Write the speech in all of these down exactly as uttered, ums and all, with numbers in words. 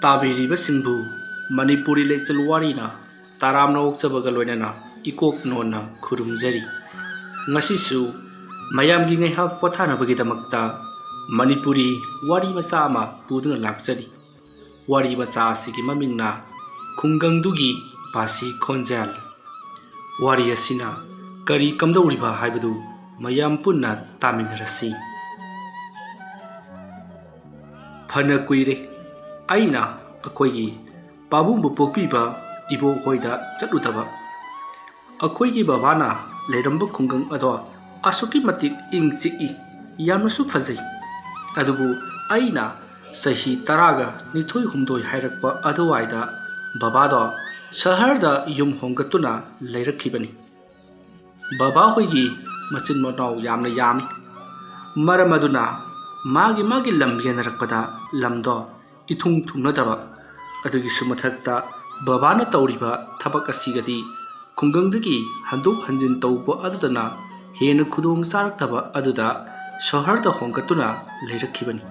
ꯇꯥꯕꯤꯔꯤꯕꯁꯤꯡꯕꯨ ꯃꯅꯤꯄꯨꯔꯤ ꯂꯩꯆꯜ ꯋꯥꯔꯤꯅ ꯇꯔꯥꯝꯅ ꯑꯣꯛꯆꯕꯒ ꯂꯣꯏꯅꯅ ꯏꯀꯣꯛ ꯅꯣꯟꯅ ꯈꯨꯔꯨꯝꯖꯔꯤ꯫ ꯉꯁꯤꯁꯨ ꯃꯌꯥꯝꯒꯤ ꯉꯥꯏꯍꯥꯛ ꯄꯣꯊꯥꯅꯕꯒꯤꯗꯃꯛꯇ ꯃꯅꯤꯄꯨꯔꯤ ꯋꯥꯔꯤ ꯃꯆꯥ ꯑꯃ ꯄꯨꯗꯨꯅ ꯂꯥꯛꯆꯔꯤ꯫ ꯋꯥꯔꯤ ꯃꯆꯥ ꯑꯁꯤꯒꯤ ꯃꯃꯤꯡꯅ ꯈꯨꯡꯒꯪꯗꯨꯒꯤ ꯄꯥꯁꯤ ꯈꯣꯟꯖꯦꯜ꯫ ꯋꯥꯔꯤ ꯑꯁꯤꯅ ꯀꯔꯤ ꯀꯝꯗꯧꯔꯤꯕ ꯍꯥꯏꯕꯗꯨ ꯃꯌꯥꯝ ꯄꯨꯟꯅ ꯇꯥꯃꯤꯟꯅꯔꯁꯤ꯫ ꯐꯅ ꯀꯨꯏꯔꯦ ꯑꯩꯅ ꯑꯩꯈꯣꯏꯒꯤ ꯄꯥꯕꯨꯡꯕꯨ ꯄꯣꯛꯄꯤꯕ ꯏꯕꯣꯛ ꯍꯣꯏꯗ ꯆꯠꯂꯨꯗꯕ꯫ ꯑꯩꯈꯣꯏꯒꯤ ꯕꯕꯥꯅ ꯂꯩꯔꯝꯕ ꯈꯨꯡꯒꯪ ꯑꯗꯣ ꯑꯁꯨꯛꯀꯤ ꯃꯇꯤꯛ ꯏꯪ ꯆꯤꯛꯏ, ꯌꯥꯝꯅꯁꯨ ꯐꯖꯩ꯫ ꯑꯗꯨꯕꯨ ꯑꯩꯅ ꯆꯍꯤ ꯇꯔꯥꯒ ꯅꯤꯊꯣꯏ ꯍꯨꯝꯗꯣꯏ ꯍꯥꯏꯔꯛꯄ ꯑꯗꯨꯋꯥꯏꯗ ꯕꯕꯥꯗꯣ ꯁꯍꯔꯗ ꯌꯨꯝ ꯍꯣꯡꯒꯠꯇꯨꯅ ꯂꯩꯔꯛꯈꯤꯕꯅꯤ꯫ ꯕꯕꯥ ꯍꯣꯏꯒꯤ ꯃꯆꯤꯟ ꯃꯅꯥꯎ ꯌꯥꯝꯅ ꯌꯥꯝꯃꯤ꯫ ꯃꯔꯝ ꯑꯗꯨꯅ ꯃꯥꯒꯤ ꯃꯥꯒꯤ ꯂꯝ ꯌꯦꯟꯅꯔꯛꯄꯗ ꯂꯝꯗꯣ ꯏꯊꯨꯡ ꯊꯨꯡꯅꯗꯕ꯫ ꯑꯗꯨꯒꯤꯁꯨ ꯃꯊꯛꯇ ꯕꯕꯥꯅ ꯇꯧꯔꯤꯕ ꯊꯕꯛ ꯑꯁꯤꯒꯗꯤ ꯈꯨꯡꯒꯪꯗꯒꯤ ꯍꯟꯗꯣꯛ ꯍꯟꯖꯤꯟ ꯇꯧꯕ ꯑꯗꯨꯗꯅ ꯍꯦꯟꯅ ꯈꯨꯗꯣꯡ ꯆꯥꯔꯛꯇꯕ ꯑꯗꯨꯗ ꯁꯍꯔꯗ ꯍꯣꯡꯒꯠꯇꯨꯅ ꯂꯩꯔꯛꯈꯤꯕꯅꯤ꯫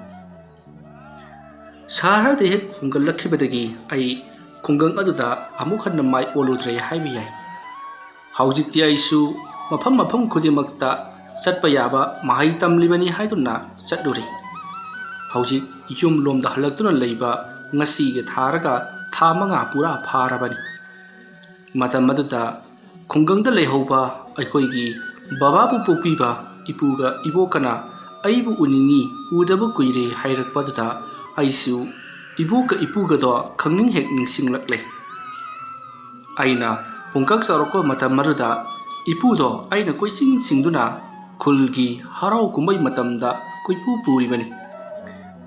ꯁꯍꯔꯗ ꯍꯦꯛ ꯍꯣꯡꯒꯠꯂꯛꯈꯤꯕꯗꯒꯤ ꯑꯩ ꯈꯨꯡꯒꯪ ꯑꯗꯨꯗ ꯑꯃꯨꯛ ꯍꯟꯅ ꯃꯥꯏ ꯑꯣꯜꯂꯨꯗ꯭ꯔꯦ ꯍꯥꯏꯕ ꯌꯥꯏ꯫ ꯍꯧꯖꯤꯛꯇꯤ ꯑꯩꯁꯨ ꯃꯐꯝ ꯃꯐꯝ ꯈꯨꯗꯤꯡꯃꯛꯇ ꯆꯠꯄ ꯌꯥꯕ ꯃꯍꯩ ꯇꯝꯂꯤꯕꯅꯤ ꯍꯥꯏꯗꯨꯅ ꯆꯠꯂꯨꯔꯦ꯫ ꯍꯧꯖꯤꯛ ꯌꯨꯝ ꯂꯣꯝꯗ ꯍꯜꯂꯛꯇꯨꯅ ꯂꯩꯕ ꯉꯁꯤꯒ ꯊꯥꯔꯒ ꯊꯥ ꯃꯉꯥ ꯄꯨꯔꯥ ꯐꯥꯔꯕꯅꯤ꯫ ꯃꯇꯝ ꯑꯗꯨꯗ ꯈꯨꯡꯒꯪꯗ ꯂꯩꯍꯧꯕ ꯑꯩꯈꯣꯏꯒꯤ ꯕꯕꯥꯕꯨ ꯄꯣꯛꯄꯤꯕ ꯏꯄꯨꯒ ꯏꯕꯣꯛꯀꯅ ꯑꯩꯕꯨ ꯎꯅꯤꯡꯏ, ꯎꯗꯕ ꯀꯨꯏꯔꯦ ꯍꯥꯏꯔꯛꯄꯗꯨꯗ ꯑꯩꯁꯨ ꯏꯕꯣꯛꯀ ꯏꯄꯨꯒꯗꯣ ꯈꯪꯅꯤꯡ ꯍꯦꯛ ꯅꯤꯡꯁꯤꯡꯂꯛꯂꯦ꯫ ꯑꯩꯅ ꯄꯨꯡꯀꯛ ꯆꯥꯎꯔꯛꯄ ꯃꯇꯝ ꯑꯗꯨꯗ ꯏꯄꯨꯗꯣ ꯑꯩꯅ ꯀꯣꯏꯆꯤꯡ ꯆꯤꯡꯗꯨꯅ ꯈꯨꯜꯒꯤ ꯍꯔꯥꯎ ꯀꯨꯝꯍꯩ ꯃꯇꯝꯗ ꯀꯣꯏꯄꯨ ꯄꯨꯔꯤꯕꯅꯤ꯫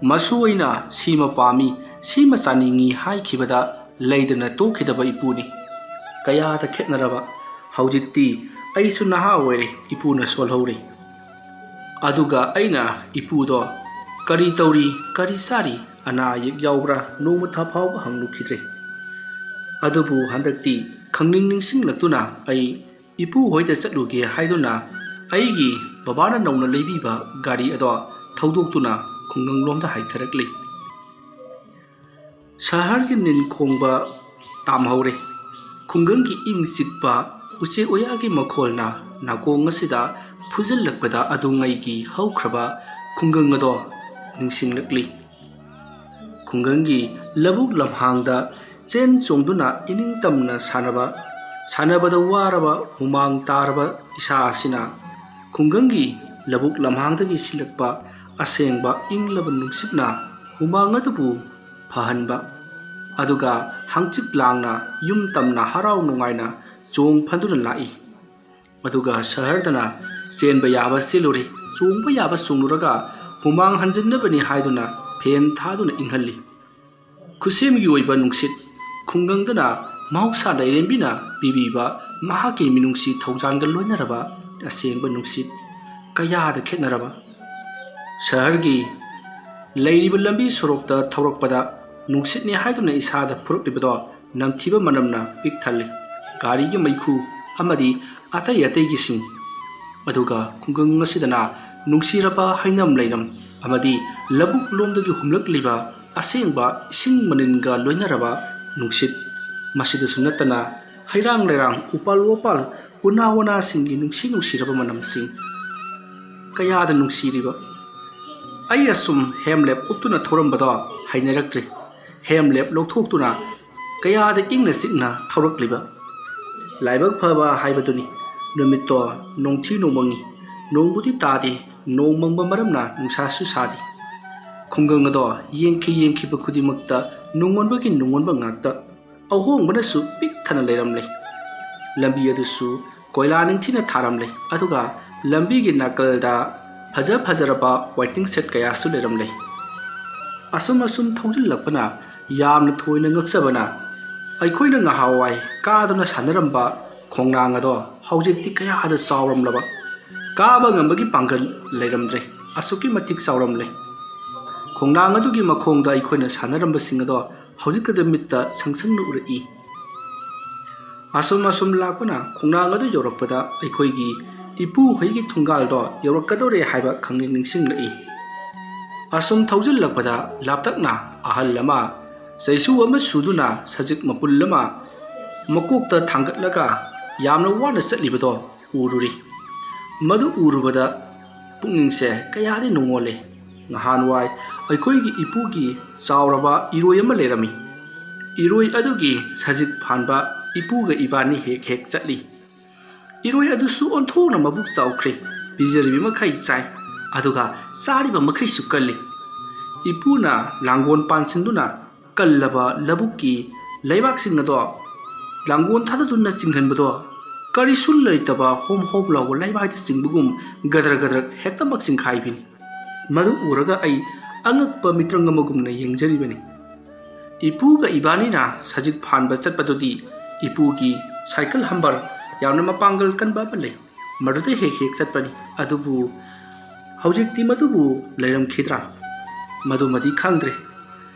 ꯃꯁꯨ ꯑꯩꯅ ꯁꯤꯃ ꯄꯥꯝꯃꯤ, ꯁꯤꯃ ꯆꯥꯅꯤꯡꯏ ꯍꯥꯏꯈꯤꯕꯗ ꯂꯩꯗꯅ ꯇꯣꯛꯈꯤꯗꯕ ꯏꯄꯨꯅꯤ꯫ ꯀꯌꯥꯗ ꯈꯦꯠꯅꯔꯕ! ꯍꯧꯖꯤꯛꯇꯤ ꯑꯩꯁꯨ ꯅꯍꯥ ꯑꯣꯏꯔꯦ, ꯏꯄꯨꯅ ꯁꯣꯜꯍꯧꯔꯦ꯫ ꯑꯗꯨꯒ ꯑꯩꯅ ꯏꯄꯨꯗꯣ ꯀꯔꯤ ꯇꯧꯔꯤ, ꯀꯔꯤ ꯆꯥꯔꯤ, ꯑꯅꯥ ꯑꯌꯦꯛ ꯌꯥꯎꯕ꯭ꯔꯥ ꯅꯣꯡꯃꯇ ꯐꯥꯎꯕ ꯍꯪꯂꯨꯈꯤꯗ꯭ꯔꯦ꯫ ꯑꯗꯨꯕꯨ ꯍꯟꯗꯛꯇꯤ ꯈꯪꯅꯤꯡ ꯅꯤꯡꯁꯤꯡꯂꯛꯇꯨꯅ ꯑꯩ ꯏꯄꯨ ꯍꯣꯏꯗ ꯆꯠꯂꯨꯒꯦ ꯍꯥꯏꯗꯨꯅ ꯑꯩꯒꯤ ꯕꯕꯥꯅ ꯅꯧꯅ ꯂꯩꯕꯤꯕ ꯒꯥꯔꯤ ꯑꯗꯣ ꯊꯧꯗꯣꯛꯇꯨꯅ ꯈꯨꯡꯒꯪꯂꯣꯝꯗ ꯍꯥꯏꯊꯔꯛꯂꯤ꯫ ꯁꯍꯔꯒꯤ ꯅꯤꯟ ꯈꯣꯡꯕ ꯇꯥꯝꯍꯧꯔꯦ꯫ ꯈꯨꯡꯒꯪꯒꯤ ꯏꯪ ꯆꯤꯛꯄ ꯎꯆꯦꯛ ꯎꯌꯥꯒꯤ ꯃꯈꯣꯜꯅ ꯅꯥꯀꯣꯡ ꯑꯁꯤꯗ ꯐꯨꯖꯤꯜꯂꯛꯄꯗ ꯑꯗꯨꯉꯩꯒꯤ ꯍꯧꯈ꯭ꯔꯕ ꯈꯨꯡꯒꯪ ꯑꯗꯣ ꯅꯤꯡꯁꯤꯡꯂꯛꯂꯤ꯫ ꯈꯨꯡꯒꯪꯒꯤ ꯂꯧꯕꯨꯛ ꯂꯝꯍꯥꯡꯗ ꯆꯦꯟ ꯆꯣꯡꯗꯨꯅ ꯏꯅꯤꯡ ꯇꯝꯅ ꯁꯥꯟꯅꯕ, ꯁꯥꯟꯅꯕꯗ ꯋꯥꯔꯕ ꯍꯨꯃꯥꯡ ꯇꯥꯔꯕ ꯏꯁꯥ ꯑꯁꯤꯅ ꯈꯨꯡꯒꯪꯒꯤ ꯂꯧꯕꯨꯛ ꯂꯝꯍꯥꯡꯗꯒꯤ ꯁꯤꯜꯂꯛꯄ ꯑꯁꯦꯡꯕ ꯏꯪꯂꯕ ꯅꯨꯡꯁꯤꯠꯅ ꯍꯨꯃꯥꯡ ꯑꯗꯨꯕꯨ ꯐꯍꯟꯕ, ꯑꯗꯨꯒ ꯍꯪꯆꯤꯠ ꯂꯥꯡꯅ ꯌꯨꯝ ꯇꯝꯅ ꯍꯔꯥꯎ ꯅꯨꯡꯉꯥꯏꯅ ꯆꯣꯡ ꯐꯟꯗꯨꯅ ꯂꯥꯛꯏ꯫ ꯑꯗꯨꯒ ꯁꯍꯔꯗꯅ ꯆꯦꯟꯕ ꯌꯥꯕ ꯆꯦꯜꯂꯨꯔꯦ, ꯆꯣꯡꯕ ꯌꯥꯕ ꯆꯣꯡꯂꯨꯔꯒ ꯍꯨꯃꯥꯡ ꯍꯟꯖꯤꯟꯅꯕꯅꯤ ꯍꯥꯏꯗꯨꯅ ꯐꯦꯟ ꯊꯥꯗꯨꯅ ꯏꯪꯍꯜꯂꯤ꯫ ꯈꯨꯠꯁꯦꯝꯒꯤ ꯑꯣꯏꯕ ꯅꯨꯡꯁꯤꯠ, ꯈꯨꯡꯒꯪꯗꯅ ꯃꯍꯧꯁꯥ ꯂꯥꯏꯔꯦꯝꯕꯤꯅ ꯄꯤꯕꯤꯕ ꯃꯍꯥꯛꯀꯤ ꯃꯤꯅꯨꯡꯁꯤ ꯊꯧꯖꯥꯜꯒ ꯂꯣꯏꯅꯔꯕ ꯑꯁꯦꯡꯕ ꯅꯨꯡꯁꯤꯠ, ꯀꯌꯥꯗ ꯈꯦꯠꯅꯔꯕ꯫ ꯁꯍꯔꯒꯤ ꯂꯩꯔꯤꯕ ꯂꯝꯕꯤ ꯁꯣꯔꯣꯛꯇ ꯊꯧꯔꯛꯄꯗ ꯅꯨꯡꯁꯤꯠꯅꯤ ꯍꯥꯏꯗꯨꯅ ꯏꯁꯥꯗ ꯐꯨꯔꯛꯂꯤꯕꯗꯣ ꯅꯝꯊꯤꯕ ꯃꯅꯝꯅ ꯄꯤꯛ ꯊꯜꯂꯤ꯫ ꯒꯥꯔꯤꯒꯤ ꯃꯩꯈꯨ ꯑꯃꯗꯤ ꯑꯇꯩ ꯑꯇꯩꯒꯤꯁꯤꯡ꯫ ꯑꯗꯨꯒ ꯈꯨꯡꯒꯪ ꯑꯁꯤꯗꯅ ꯅꯨꯡꯁꯤꯔꯕ ꯍꯩꯅꯝ ꯂꯩꯅꯝ ꯑꯃꯗꯤ ꯂꯧꯕꯨꯛ ꯂꯣꯝꯗꯒꯤ ꯍꯨꯝꯂꯛꯂꯤꯕ ꯑꯁꯦꯡꯕ ꯏꯁꯤꯡ ꯃꯅꯤꯟꯒ ꯂꯣꯏꯅꯔꯕ ꯅꯨꯡꯁꯤꯠ꯫ ꯃꯁꯤꯗꯁꯨ ꯅꯠꯇꯅ ꯍꯩꯔꯥꯡ ꯂꯩꯔꯥꯡ, ꯎꯄꯥꯜ ꯋꯥꯄꯥꯜ, ꯎꯅꯥ ꯋꯥꯅꯥꯁꯤꯡꯒꯤ ꯅꯨꯡꯁꯤ ꯅꯨꯡꯁꯤꯔꯕ ꯃꯅꯝꯁꯤꯡ꯫ ꯀꯌꯥꯗ ꯅꯨꯡꯁꯤꯔꯤꯕ꯫ ꯑꯩ ꯑꯁꯨꯝ ꯍꯦꯝꯂꯦꯞ ꯎꯞꯇꯨꯅ ꯊꯧꯔꯝꯕꯗꯣ ꯍꯩꯅꯔꯛꯇ꯭ꯔꯤ꯫ ꯍꯦꯝꯂꯦꯞ ꯂꯧꯊꯣꯛꯇꯨꯅ ꯀꯌꯥꯗ ꯏꯪꯅ ꯆꯤꯛꯅ ꯊꯧꯔꯛꯂꯤꯕ꯫ ꯂꯥꯏꯕꯛ ꯐꯕ ꯍꯥꯏꯕꯗꯨꯅꯤ꯫ ꯅꯨꯃꯤꯠꯇꯣ ꯅꯣꯡꯊꯤ ꯅꯣꯡꯃꯪꯉꯤ꯫ ꯅꯣꯡꯕꯨꯗꯤ ꯇꯥꯗꯦ, ꯅꯣꯡ ꯃꯪꯕ ꯃꯔꯝꯅ ꯅꯨꯡꯁꯥꯁꯨ ꯁꯥꯗꯦ꯫ ꯈꯨꯡꯒꯪ ꯑꯗꯣ ꯌꯦꯡꯈꯤ ꯌꯦꯡꯈꯤꯕ ꯈꯨꯗꯤꯡꯃꯛꯇ ꯅꯨꯡꯉꯣꯟꯕꯒꯤ ꯅꯨꯡꯉꯣꯟꯕ ꯉꯥꯛꯇ꯫ ꯑꯍꯣꯡꯕꯅꯁꯨ ꯄꯤꯛ ꯊꯟꯅ ꯂꯩꯔꯝꯂꯦ꯫ ꯂꯝꯕꯤ ꯑꯗꯨꯁꯨ ꯀꯣꯏꯂꯥ ꯅꯤꯡꯊꯤꯅ ꯊꯥꯔꯝꯂꯦ, ꯑꯗꯨꯒ ꯂꯝꯕꯤꯒꯤ ꯅꯥꯀꯜꯗ ꯐꯖ ꯐꯖꯔꯕ waiting shed ꯀꯌꯥꯁꯨ ꯂꯩꯔꯝꯂꯦ꯫ ꯑꯁꯨꯝ ꯑꯁꯨꯝ ꯊꯧꯖꯤꯜꯂꯛꯄꯅ ꯌꯥꯝꯅ ꯊꯣꯏꯅ ꯉꯛꯆꯕꯅ, ꯑꯩꯈꯣꯏꯅ ꯉꯍꯥꯟꯋꯥꯏ ꯀꯥꯗꯨꯅ ꯁꯥꯟꯅꯔꯝꯕ ꯈꯣꯡꯅꯥꯡ ꯑꯗꯣ ꯍꯧꯖꯤꯛꯇꯤ ꯀꯌꯥꯗ ꯆꯥꯎꯔꯝꯂꯕ, ꯀꯥꯕ ꯉꯝꯕꯒꯤ ꯄꯥꯡꯒꯜ ꯂꯩꯔꯝꯗ꯭ꯔꯦ꯫ ꯑꯁꯨꯛꯀꯤ ꯃꯇꯤꯛ ꯆꯥꯎꯔꯝꯂꯦ꯫ ꯈꯣꯡꯅꯥꯡ ꯑꯗꯨꯒꯤ ꯃꯈꯣꯡꯗ ꯑꯩꯈꯣꯏꯅ ꯁꯥꯟꯅꯔꯝꯕꯁꯤꯡ ꯑꯗꯣ ꯍꯧꯖꯤꯛꯇꯗ ꯃꯤꯠꯇ ꯁꯪ ꯁꯪꯅ ꯎꯔꯛꯏ꯫ ꯑꯁꯨꯝ ꯑꯁꯨꯝ ꯂꯥꯛꯄꯅ ꯈꯣꯡꯅꯥꯡ ꯑꯗꯨ ꯌꯧꯔꯛꯄꯗ ꯑꯩꯈꯣꯏꯒꯤ ꯏꯄꯨ ꯍꯣꯏꯒꯤ ꯊꯣꯡꯒꯥꯜꯗꯣ ꯌꯧꯔꯛꯀꯗꯧꯔꯦ ꯍꯥꯏꯕ ꯈꯪꯅꯤꯡ ꯅꯤꯡꯁꯤꯡꯂꯛꯏ꯫ ꯑꯁꯨꯝ ꯊꯧꯖꯤꯜꯂꯛꯄꯗ ꯂꯥꯞꯇꯛꯅ ꯑꯍꯜ ꯑꯃ ꯆꯩꯁꯨ ꯑꯃ ꯁꯨꯗꯨꯅ ꯁꯖꯤꯛ ꯃꯄꯨꯜ ꯑꯃ ꯃꯀꯣꯛꯇ ꯊꯥꯡꯒꯠꯂꯒ ꯌꯥꯝꯅ ꯋꯥꯅ ꯆꯠꯂꯤꯕꯗꯣ ꯎꯔꯨꯔꯤ꯫ ꯃꯗꯨ ꯎꯔꯨꯕꯗ ꯄꯨꯛꯅꯤꯡꯁꯦ ꯀꯌꯥꯗꯤ ꯅꯨꯡꯉꯣꯜꯂꯦ꯫ ꯅꯍꯥꯟꯋꯥꯏ ꯑꯩꯈꯣꯏꯒꯤ ꯏꯄꯨꯒꯤ ꯆꯥꯎꯔꯕ ꯏꯔꯣꯏ ꯑꯃ ꯂꯩꯔꯝꯃꯤ꯫ ꯏꯔꯣꯏ ꯑꯗꯨꯒꯤ ꯁꯖꯤꯛ ꯐꯥꯟꯕ ꯏꯄꯨꯒ ꯏꯕꯥꯅꯤ ꯍꯦꯛ ꯍꯦꯛ ꯆꯠꯂꯤ꯫ ꯏꯔꯣꯏ ꯑꯗꯨꯁꯨ ꯑꯣꯟꯊꯣꯛꯅ ꯃꯕꯨꯛ ꯆꯥꯎꯈ꯭ꯔꯦ꯫ ꯄꯤꯖꯔꯤꯕ ꯃꯈꯩ ꯆꯥꯏ, ꯑꯗꯨꯒ ꯆꯥꯔꯤꯕ ꯃꯈꯩꯁꯨ ꯀꯜꯂꯤ꯫ ꯏꯄꯨꯅ ꯂꯥꯡꯒꯣꯜ ꯄꯥꯟꯁꯤꯟꯗꯨꯅ ꯀꯜꯂꯕ ꯂꯧꯕꯨꯛꯀꯤ ꯂꯩꯕꯥꯛꯁꯤꯡ ꯑꯗꯣ ꯂꯥꯡꯒꯣꯜ ꯊꯥꯗꯗꯨꯅ ꯆꯤꯡꯍꯟꯕꯗꯣ ꯀꯔꯤꯁꯨ ꯂꯩꯇꯕ ꯍꯣꯝ ꯍꯣꯝ ꯂꯥꯎꯕ ꯂꯩꯃꯥꯏꯗ ꯆꯤꯡꯕꯒꯨꯝ ꯒꯗ꯭ꯔꯛ ꯒꯗ꯭ꯔꯛ ꯍꯦꯛꯇꯃꯛ ꯆꯤꯡꯈꯥꯏꯕꯤꯅꯤ꯫ ꯃꯗꯨ ꯎꯔꯒ ꯑꯩ ꯑꯉꯛꯄ ꯃꯤꯇ꯭ꯔꯪ ꯑꯃꯒꯨꯝꯅ ꯌꯦꯡꯖꯔꯤꯕꯅꯤ꯫ ꯏꯄꯨꯒ ꯏꯕꯥꯅꯤꯅ ꯁꯖꯤꯛ ꯐꯥꯟꯕ ꯆꯠꯄꯗꯨꯗꯤ ꯏꯄꯨꯒꯤ ꯁꯥꯏꯀꯜ ꯍꯝꯕꯔ ꯌꯥꯝꯅ ꯃꯄꯥꯡꯒꯜ ꯀꯟꯕ ꯑꯃ ꯂꯩ, ꯃꯗꯨꯗ ꯍꯦꯛ ꯍꯦꯛ ꯆꯠꯄꯅꯤ꯫ ꯑꯗꯨꯕꯨ ꯍꯧꯖꯤꯛꯇꯤ ꯃꯗꯨꯕꯨ ꯂꯩꯔꯝꯈꯤꯗ꯭ꯔꯥ? ꯃꯗꯨꯃꯗꯤ ꯈꯪꯗ꯭ꯔꯦ꯫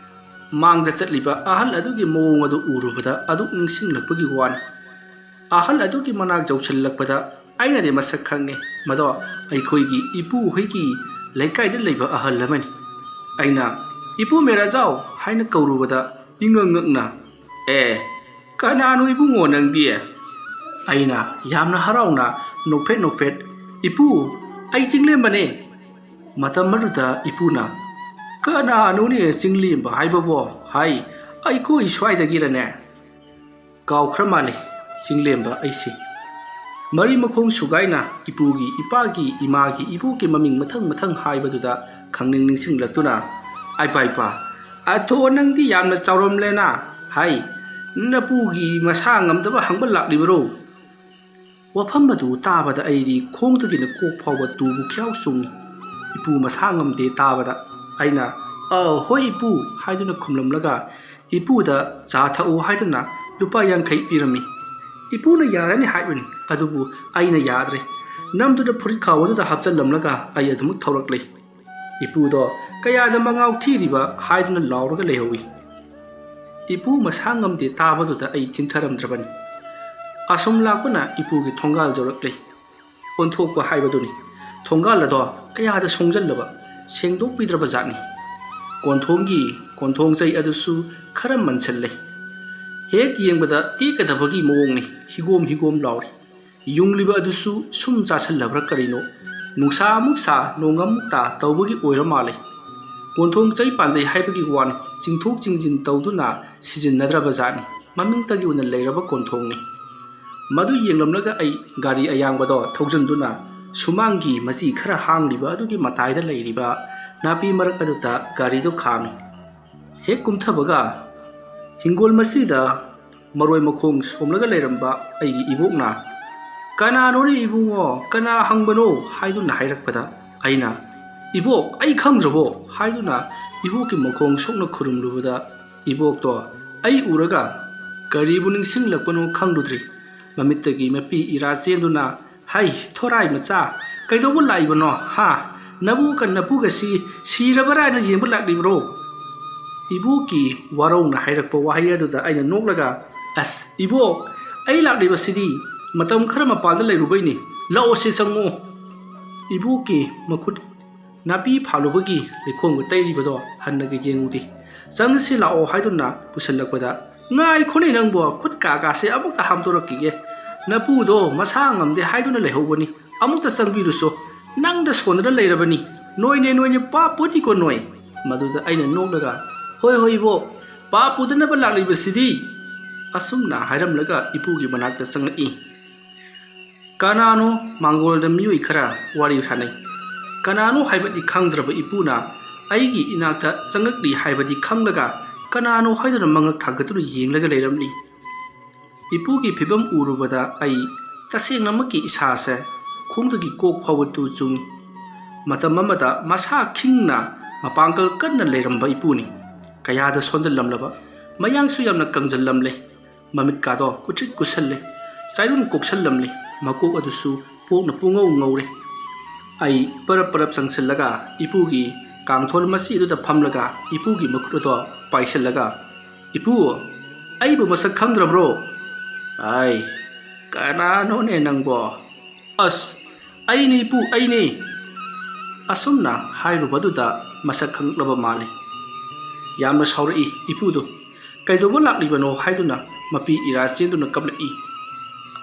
ꯃꯥꯡꯗ ꯆꯠꯂꯤꯕ ꯑꯍꯜ ꯑꯗꯨꯒꯤ ꯃꯑꯣꯡ ꯑꯗꯨ ꯎꯔꯨꯕꯗ ꯑꯗꯨꯛ ꯅꯤꯡꯁꯤꯡꯂꯛꯄꯒꯤ ꯋꯥꯅꯤ꯫ ꯑꯍꯜ ꯑꯗꯨꯒꯤ ꯃꯅꯥꯛ ꯌꯧꯁꯤꯜꯂꯛꯄꯗ ꯑꯩꯅꯗꯤ ꯃꯁꯛ ꯈꯪꯉꯦ, ꯃꯗꯣ ꯑꯩꯈꯣꯏꯒꯤ ꯏꯄꯨ ꯍꯣꯏꯒꯤ ꯂꯩꯀꯥꯏꯗ ꯂꯩꯕ ꯑꯍꯜ ꯑꯃꯅꯤ꯫ ꯑꯩꯅ "ꯏꯄꯨ ꯃꯦꯔꯥꯖꯥꯎ" ꯍꯥꯏꯅ ꯀꯧꯔꯨꯕꯗ ꯏꯉꯛ ꯉꯛꯅ, "ꯑꯦ, ꯀꯅꯥꯅꯣ ꯏꯕꯨꯡꯉꯣ ꯅꯪꯗꯤ?" ꯑꯩꯅ ꯌꯥꯝꯅ ꯍꯔꯥꯎꯅ ꯅꯣꯛꯐꯦꯠ ꯅꯣꯛꯐꯦꯠ, "ꯏꯄꯨ, ꯑꯩ ꯆꯤꯡꯂꯦꯝꯕꯅꯦ"꯫ ꯃꯇꯝ ꯑꯗꯨꯗ ꯏꯄꯨꯅ, "ꯀꯅꯥꯅꯣꯅꯦ ꯆꯤꯡꯂꯦꯝꯕ ꯍꯥꯏꯕꯕꯣ? ꯍꯥꯏ, ꯑꯩꯈꯣꯏ ꯁ꯭ꯋꯥꯏꯗꯒꯤꯔꯅꯦ?" ꯀꯥꯎꯈ꯭ꯔ ꯃꯥꯜꯂꯦ ꯆꯤꯡꯂꯦꯝꯕ ꯑꯩꯁꯦ꯫ ꯃꯔꯤ ꯃꯈꯣꯡ ꯁꯨꯒꯥꯏꯅ ꯏꯄꯨꯒꯤ, ꯏꯄꯥꯒꯤ, ꯏꯃꯥꯒꯤ, ꯏꯕꯣꯛꯀꯤ ꯃꯃꯤꯡ ꯃꯊꯪ ꯃꯊꯪ ꯍꯥꯏꯕꯗꯨꯗ ꯈꯪꯅꯤꯡ ꯅꯤꯡꯁꯤꯡꯂꯛꯇꯨꯅ, "ꯑꯥꯏ ꯄꯥꯏ ꯄꯥ, ꯑꯊꯣ ꯅꯪꯗꯤ ꯌꯥꯝꯅ ꯆꯥꯎꯔꯝꯂꯦꯅ, ꯍꯥꯏ, ꯅꯄꯨꯒꯤ ꯃꯁꯥ ꯉꯝꯗꯕ ꯍꯪꯕ ꯂꯥꯛꯂꯤꯕꯔꯣ?" ꯋꯥꯐꯝ ꯑꯗꯨ ꯇꯥꯕꯗ ꯑꯩꯗꯤ ꯈꯣꯡꯗꯒꯤꯅ ꯀꯣꯛ ꯐꯥꯎꯕ ꯇꯨꯕꯨ ꯈ꯭ꯌꯥꯎ ꯆꯨꯡꯏ꯫ ꯏꯄꯨ ꯃꯁꯥ ꯉꯝꯗꯦ ꯇꯥꯕꯗ ꯑꯩꯅ, "ꯑ, ꯍꯣꯏ ꯏꯄꯨ" ꯍꯥꯏꯗꯨꯅ ꯈꯨꯝꯂꯝꯂꯒ ꯏꯄꯨꯗ ꯆꯥ ꯊꯛꯎ ꯍꯥꯏꯗꯨꯅ ꯂꯨꯄꯥ ꯌꯥꯡꯈꯩ ꯄꯤꯔꯝꯃꯤ꯫ ꯏꯄꯨꯅ ꯌꯥꯔꯅꯤ ꯍꯥꯏꯕꯅꯤ, ꯑꯗꯨꯕꯨ ꯑꯩꯅ ꯌꯥꯗ꯭ꯔꯦ꯫ ꯅꯝꯗꯨꯅ ꯐꯨꯔꯤꯠ ꯈꯥꯎ ꯑꯗꯨꯗ ꯍꯥꯞꯆꯜꯂꯝꯂꯒ ꯑꯩ ꯑꯗꯨꯃꯛ ꯊꯧꯔꯛꯂꯦ꯫ ꯏꯄꯨꯗꯣ ꯀꯌꯥꯗ ꯃꯉꯥꯎ ꯊꯤꯔꯤꯕ ꯍꯥꯏꯗꯨꯅ ꯂꯥꯎꯔꯒ ꯂꯩꯍꯧꯏ꯫ ꯏꯄꯨ ꯃꯁꯥ ꯉꯝꯗꯦ ꯇꯥꯕꯗꯨꯗ ꯑꯩ ꯊꯤꯟꯊꯔꯝꯗ꯭ꯔꯕꯅꯤ꯫ ꯑꯁꯨꯝ ꯂꯥꯛꯄꯅ ꯏꯄꯨꯒꯤ ꯊꯣꯡꯒꯥꯜ ꯌꯧꯔꯛꯂꯦ꯫ ꯑꯣꯟꯊꯣꯛꯄ ꯍꯥꯏꯕꯗꯨꯅꯤ꯫ ꯊꯣꯡꯒꯥꯜ ꯑꯗꯣ ꯀꯌꯥꯗ ꯁꯣꯡꯖꯜꯂꯕ, ꯁꯦꯡꯗꯣꯛꯄꯤꯗ꯭ꯔꯕ ꯖꯥꯠꯅꯤ꯫ ꯀꯣꯟꯊꯣꯡꯒꯤ ꯀꯣꯟꯊꯣꯡ ꯆꯩ ꯑꯗꯨꯁꯨ ꯈꯔ ꯃꯟꯁꯤꯜꯂꯦ꯫ ꯍꯦꯛ ꯌꯦꯡꯕꯗ ꯇꯦꯛꯀꯗꯕꯒꯤ ꯃꯑꯣꯡꯅꯤ, ꯍꯤꯒꯣꯝ ꯍꯤꯒꯣꯝ ꯂꯥꯎꯔꯤ꯫ ꯌꯨꯡꯂꯤꯕ ꯑꯗꯨꯁꯨ ꯁꯨꯝ ꯆꯥꯁꯤꯜꯂꯕ꯭ꯔꯥ ꯀꯔꯤꯅꯣ, ꯅꯨꯡꯁꯥ ꯑꯃꯨꯛ ꯁꯥ, ꯅꯣꯡ ꯑꯃꯨꯛ ꯇꯥ ꯇꯧꯕꯒꯤ ꯑꯣꯏꯔ ꯃꯥꯜꯂꯦ꯫ ꯀꯣꯟꯊꯣꯡ ꯆꯩ ꯄꯥꯟꯖꯩ ꯍꯥꯏꯕꯒꯤ ꯋꯥꯅꯤ, ꯆꯤꯡꯊꯣꯛ ꯆꯤꯡꯁꯤꯟ ꯇꯧꯗꯨꯅ ꯁꯤꯖꯤꯟꯅꯗ꯭ꯔꯕ ꯖꯥꯠꯅꯤ, ꯃꯃꯤꯡꯇꯒꯤ ꯑꯣꯏꯅ ꯂꯩꯔꯕ ꯀꯣꯟꯊꯣꯡꯅꯤ꯫ ꯃꯗꯨ ꯌꯦꯡꯂꯝꯂꯒ ꯑꯩ ꯒꯥꯔꯤ ꯑꯌꯥꯡꯕꯗꯣ ꯊꯧꯖꯤꯟꯗꯨꯅ ꯁꯨꯃꯥꯡꯒꯤ ꯃꯆꯤ ꯈꯔ ꯍꯥꯡꯂꯤꯕ ꯑꯗꯨꯒꯤ ꯃꯇꯥꯏꯗ ꯂꯩꯔꯤꯕ ꯅꯥꯄꯤ ꯃꯔꯛ ꯑꯗꯨꯗ ꯒꯥꯔꯤꯗꯨ ꯈꯥꯝꯃꯤ꯫ ꯍꯦꯛ ꯀꯨꯝꯊꯕꯒ ꯍꯤꯡꯒꯣꯜ ꯃꯆꯤꯗ ꯃꯔꯣꯏ ꯃꯈꯣꯡ ꯁꯣꯝꯂꯒ ꯂꯩꯔꯝꯕ ꯑꯩꯒꯤ ꯏꯕꯣꯛꯅ, "ꯀꯅꯥꯅꯣꯅꯦ ꯏꯕꯨꯡꯉꯣ, ꯀꯅꯥ ꯍꯪꯕꯅꯣ?" ꯍꯥꯏꯗꯨꯅ ꯍꯥꯏꯔꯛꯄꯗ ꯑꯩꯅ, "ꯏꯕꯣꯛ, ꯑꯩ ꯈꯪꯗ꯭ꯔꯕꯣ?" ꯍꯥꯏꯗꯨꯅ ꯏꯕꯣꯛꯀꯤ ꯃꯈꯣꯡ ꯁꯣꯛꯅ ꯈꯨꯔꯨꯝꯂꯨꯕꯗ ꯏꯕꯣꯛꯇꯣ ꯑꯩ ꯎꯔꯒ ꯀꯔꯤꯕꯨ ꯅꯤꯡꯁꯤꯡꯂꯛꯄꯅꯣ ꯈꯪꯂꯨꯗ꯭ꯔꯤ꯫ ꯃꯃꯤꯠꯇꯒꯤ ꯃꯄꯤ ꯏꯔꯥ ꯆꯦꯟꯗꯨꯅ, "ꯍꯩ, ꯊꯣꯔꯥꯏ ꯃꯆꯥ, ꯀꯩꯗꯧꯕ ꯂꯥꯛꯏꯕꯅꯣ, ꯍꯥ? ꯅꯕꯨꯒ ꯅꯄꯨꯒꯁꯤ ꯁꯤꯔꯕ꯭ꯔꯥ ꯍꯥꯏꯅ ꯌꯦꯡꯕ ꯂꯥꯛꯂꯤꯕ꯭ꯔꯣ?" ꯏꯕꯣꯛꯀꯤ ꯋꯥꯔꯧꯅ ꯍꯥꯏꯔꯛꯄ ꯋꯥꯍꯩ ꯑꯗꯨꯗ ꯑꯩꯅ ꯅꯣꯛꯂꯒ, "ꯑꯁ, ꯏꯕꯣꯛ, ꯑꯩ ꯂꯥꯛꯂꯤꯕꯁꯤꯗꯤ ꯃꯇꯝ ꯈꯔ ꯃꯄꯥꯟꯗ ꯂꯩꯔꯨꯕꯩꯅꯤ꯫ ꯂꯥꯛꯑꯣꯁꯦ, ꯆꯪꯉꯣ꯫" ꯏꯕꯣꯛꯀꯤ ꯃꯈꯨꯠ ꯅꯥꯄꯤ ꯐꯥꯜꯂꯨꯕꯒꯤ ꯂꯩꯈꯣꯝꯒ ꯇꯩꯔꯤꯕꯗꯣ ꯍꯟꯅꯒ ꯌꯦꯡꯉꯨꯗꯦ꯫ "ꯆꯪꯁꯤ ꯂꯥꯛꯑꯣ" ꯍꯥꯏꯗꯨꯅ ꯄꯨꯁꯤꯜꯂꯛꯄꯗ, "ꯉꯥꯏꯈꯣꯅꯦ ꯅꯪꯕꯣ, ꯈꯨꯠ ꯀꯥ ꯀꯥꯁꯦ ꯑꯃꯨꯛꯇ ꯍꯥꯝꯗꯣꯔꯛꯈꯤꯒꯦ꯫ ꯅꯄꯨꯗꯣ ꯃꯁꯥ ꯉꯝꯗꯦ ꯍꯥꯏꯗꯨꯅ ꯂꯩꯍꯧꯕꯅꯤ꯫ ꯑꯃꯨꯛꯇ ꯆꯪꯕꯤꯔꯨꯁꯣ꯫ ꯅꯪꯗ ꯁꯣꯟꯗꯅ ꯂꯩꯔꯕꯅꯤ꯫ ꯅꯣꯏꯅꯦ, ꯅꯣꯏꯅꯦ, ꯄꯥꯞ ꯄꯨꯅꯤꯀꯣ ꯅꯣꯏ꯫" ꯃꯗꯨꯗ ꯑꯩꯅ ꯅꯣꯛꯂꯒ, "ꯍꯣꯏ, ꯍꯣꯏ ꯏꯕꯣꯛ, ꯄꯥꯞ ꯄꯨꯗꯅꯕ ꯂꯥꯛꯂꯤꯕꯁꯤꯗꯤ꯫" ꯑꯁꯨꯝꯅ ꯍꯥꯏꯔꯝꯂꯒ ꯏꯄꯨꯒꯤ ꯃꯅꯥꯛꯇ ꯆꯪꯂꯛꯏ꯫ ꯀꯅꯥꯅꯣ ꯃꯥꯡꯒꯣꯜꯗ ꯃꯤꯑꯣꯏ ꯈꯔ ꯋꯥꯔꯤ ꯁꯥꯟꯅꯩ꯫ ꯀꯅꯥꯅꯣ ꯍꯥꯏꯕꯗꯤ ꯈꯪꯗ꯭ꯔꯕ ꯏꯄꯨꯅ ꯑꯩꯒꯤ ꯏꯅꯥꯛꯇ ꯆꯪꯂꯛꯂꯤ ꯍꯥꯏꯕꯗꯤ ꯈꯪꯂꯒ ꯀꯅꯥꯅꯣ ꯍꯥꯏꯗꯨꯅ ꯃꯉꯛ ꯊꯥꯡꯒꯠꯇꯨꯅ ꯌꯦꯡꯂꯒ ꯂꯩꯔꯝꯂꯤ꯫ ꯏꯄꯨꯒꯤ ꯐꯤꯕꯝ ꯎꯔꯨꯕꯗ ꯑꯩ ꯇꯁꯦꯡꯅꯃꯛꯀꯤ ꯏꯁꯥꯁꯦ ꯈꯣꯡꯗꯒꯤ ꯀꯣꯛ ꯐꯥꯎꯕ ꯇꯨ ꯆꯨꯡꯏ꯫ ꯃꯇꯝ ꯑꯃꯗ ꯃꯁꯥ ꯈꯤꯡꯅ ꯃꯄꯥꯡꯒꯜ ꯀꯟꯅ ꯂꯩꯔꯝꯕ ꯏꯄꯨꯅꯤ꯫ ꯀꯌꯥꯗ ꯁꯣꯟꯖꯜꯂꯝꯂꯕ, ꯃꯌꯥꯡꯁꯨ ꯌꯥꯝꯅ ꯀꯪꯖꯜꯂꯝꯂꯦ꯫ ꯃꯃꯤꯠꯀꯥꯗꯣ ꯀꯨꯠꯁꯤꯠ ꯀꯨꯠꯁꯜꯂꯦ꯫ ꯆꯥꯏꯔꯨꯟ ꯀꯣꯛꯁꯜꯂꯝꯂꯦ꯫ ꯃꯀꯣꯛ ꯑꯗꯨꯁꯨ ꯄꯣꯛꯅ ꯄꯨꯡꯉꯧ ꯉꯧꯔꯦ꯫ ꯑꯩ ꯄꯔꯞ ꯄꯔꯞ ꯆꯪꯁꯤꯜꯂꯒ ꯏꯄꯨꯒꯤ ꯀꯥꯡꯊꯣꯜ ꯃꯆꯤ ꯑꯗꯨꯗ ꯐꯝꯂꯒ ꯏꯄꯨꯒꯤ ꯃꯈꯨꯠ ꯑꯗꯣ ꯄꯥꯏꯁꯤꯜꯂꯒ, "ꯏꯄꯨ, ꯑꯩꯕꯨ ꯃꯁꯛ ꯈꯪꯗ꯭ꯔꯕ꯭ꯔꯣ?" "ꯑꯥꯏ, ꯀꯅꯥꯅꯣꯅꯦ ꯅꯪꯕꯣ?" "ꯑꯁ, ꯑꯩꯅꯤ ꯏꯄꯨ, ꯑꯩꯅꯤ!" ꯑꯁꯨꯝꯅ ꯍꯥꯏꯔꯨꯕꯗꯨꯗ ꯃꯁꯛ ꯈꯪꯂꯛꯂꯕ ꯃꯥꯜꯂꯤ꯫ ꯌꯥꯝꯅ ꯁꯥꯎꯔꯛꯏ ꯏꯄꯨꯗꯨ꯫ "ꯀꯩꯗꯧꯕ ꯂꯥꯛꯂꯤꯕꯅꯣ?" ꯍꯥꯏꯗꯨꯅ ꯃꯄꯤ ꯏꯔꯥ ꯆꯦꯟꯗꯨꯅ ꯀꯞꯂꯛꯏ꯫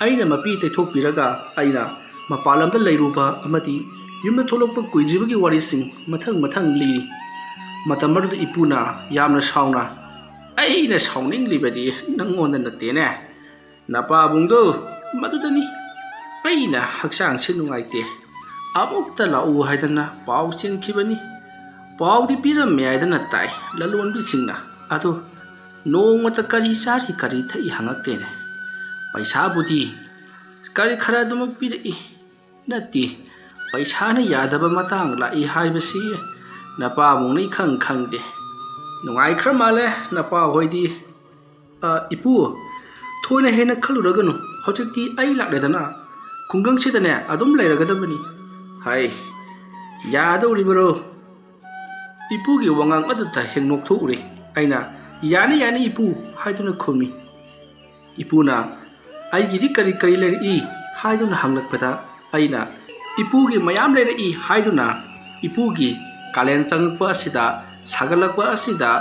ꯑꯩꯅ ꯃꯄꯤ ꯇꯩꯊꯣꯛꯄꯤꯔꯒ ꯑꯩꯅ ꯃꯄꯥꯟ ꯂꯝꯗ ꯂꯩꯔꯨꯕ ꯑꯃꯗꯤ ꯌꯨꯝꯗ ꯊꯣꯛꯂꯛꯄ ꯀꯨꯏꯗ꯭ꯔꯤꯕꯒꯤ ꯋꯥꯔꯤꯁꯤꯡ ꯃꯊꯪ ꯃꯊꯪ ꯂꯤꯔꯤ꯫ ꯃꯇꯝ ꯑꯗꯨꯗ ꯏꯄꯨꯅ ꯌꯥꯝꯅ ꯁꯥꯎꯅ, "ꯑꯩꯅ ꯁꯥꯎꯅꯤꯡꯂꯤꯕꯗꯤ ꯅꯪꯉꯣꯟꯗ ꯅꯠꯇꯦꯅꯦ, ꯅꯄꯥꯕꯨꯡꯗꯣ ꯃꯗꯨꯗꯅꯤ꯫ ꯑꯩꯅ ꯍꯛꯆꯥꯡꯁꯦ ꯅꯨꯡꯉꯥꯏꯇꯦ, ꯑꯃꯨꯛꯇ ꯂꯥꯛꯎ ꯍꯥꯏꯗꯅ ꯄꯥꯎ ꯆꯦꯟꯈꯤꯕꯅꯤ꯫ ꯄꯥꯎꯗꯤ ꯄꯤꯔꯝꯃꯦ ꯍꯥꯏꯗꯅ ꯇꯥꯏ ꯂꯂꯣꯟꯕꯤꯁꯤꯡꯅ꯫ ꯑꯗꯣ ꯅꯣꯡꯃꯇ ꯀꯔꯤ ꯆꯥꯔꯤ ꯀꯔꯤ ꯊꯛꯏ ꯍꯪꯉꯛꯇꯦꯅꯦ꯫ ꯄꯩꯁꯥꯕꯨꯗꯤ ꯀꯔꯤ ꯈꯔ ꯑꯗꯨꯃꯛ ꯄꯤꯔꯛꯏ꯫ ꯅꯠꯇꯦ, ꯄꯩꯁꯥꯅ ꯌꯥꯗꯕ ꯃꯇꯥꯡ ꯂꯥꯛꯏ ꯍꯥꯏꯕꯁꯤ ꯅꯄꯥꯕꯨꯡꯅ ꯏꯈꯪ ꯈꯪꯗꯦ꯫ ꯅꯨꯡꯉꯥꯏꯈ꯭ꯔ ꯃꯥꯜꯂꯦ ꯅꯄꯥ ꯍꯣꯏꯗꯤ꯫ ꯑ, ꯏꯄꯨ, ꯊꯣꯏꯅ ꯍꯦꯟꯅ ꯈꯜꯂꯨꯔꯒꯅꯨ꯫ ꯍꯧꯖꯤꯛꯇꯤ ꯑꯩ ꯂꯥꯛꯂꯦꯗꯅ, ꯈꯨꯡꯒꯪꯁꯤꯗꯅꯦ ꯑꯗꯨꯝ ꯂꯩꯔꯒꯗꯕꯅꯤ꯫ ꯍꯥꯏ, ꯌꯥꯗꯧꯔꯤꯕꯔꯣ?" ꯏꯄꯨꯒꯤ ꯋꯥꯉꯥꯡ ꯑꯗꯨꯗ ꯍꯦꯛ ꯅꯣꯛꯊꯣꯛꯎꯔꯦ꯫ ꯑꯩꯅ, "ꯌꯥꯅꯤ, ꯌꯥꯅꯤ ꯏꯄꯨ" ꯍꯥꯏꯗꯨꯅ ꯈꯨꯝꯃꯤ꯫ ꯏꯄꯨꯅ, "ꯑꯩꯒꯤꯗꯤ ꯀꯔꯤ ꯀꯔꯤ ꯂꯩꯔꯛꯏ?" ꯍꯥꯏꯗꯨꯅ ꯍꯪꯂꯛꯄꯗ ꯑꯩꯅ, "ꯏꯄꯨꯒꯤ ꯃꯌꯥꯝ ꯂꯩꯔꯛꯏ" ꯍꯥꯏꯗꯨꯅ ꯏꯄꯨꯒꯤ ꯀꯥꯂꯦꯟ ꯆꯪꯉꯛꯄ ꯑꯁꯤꯗ, ꯁꯥꯒꯠꯂꯛꯄ ꯑꯁꯤꯗ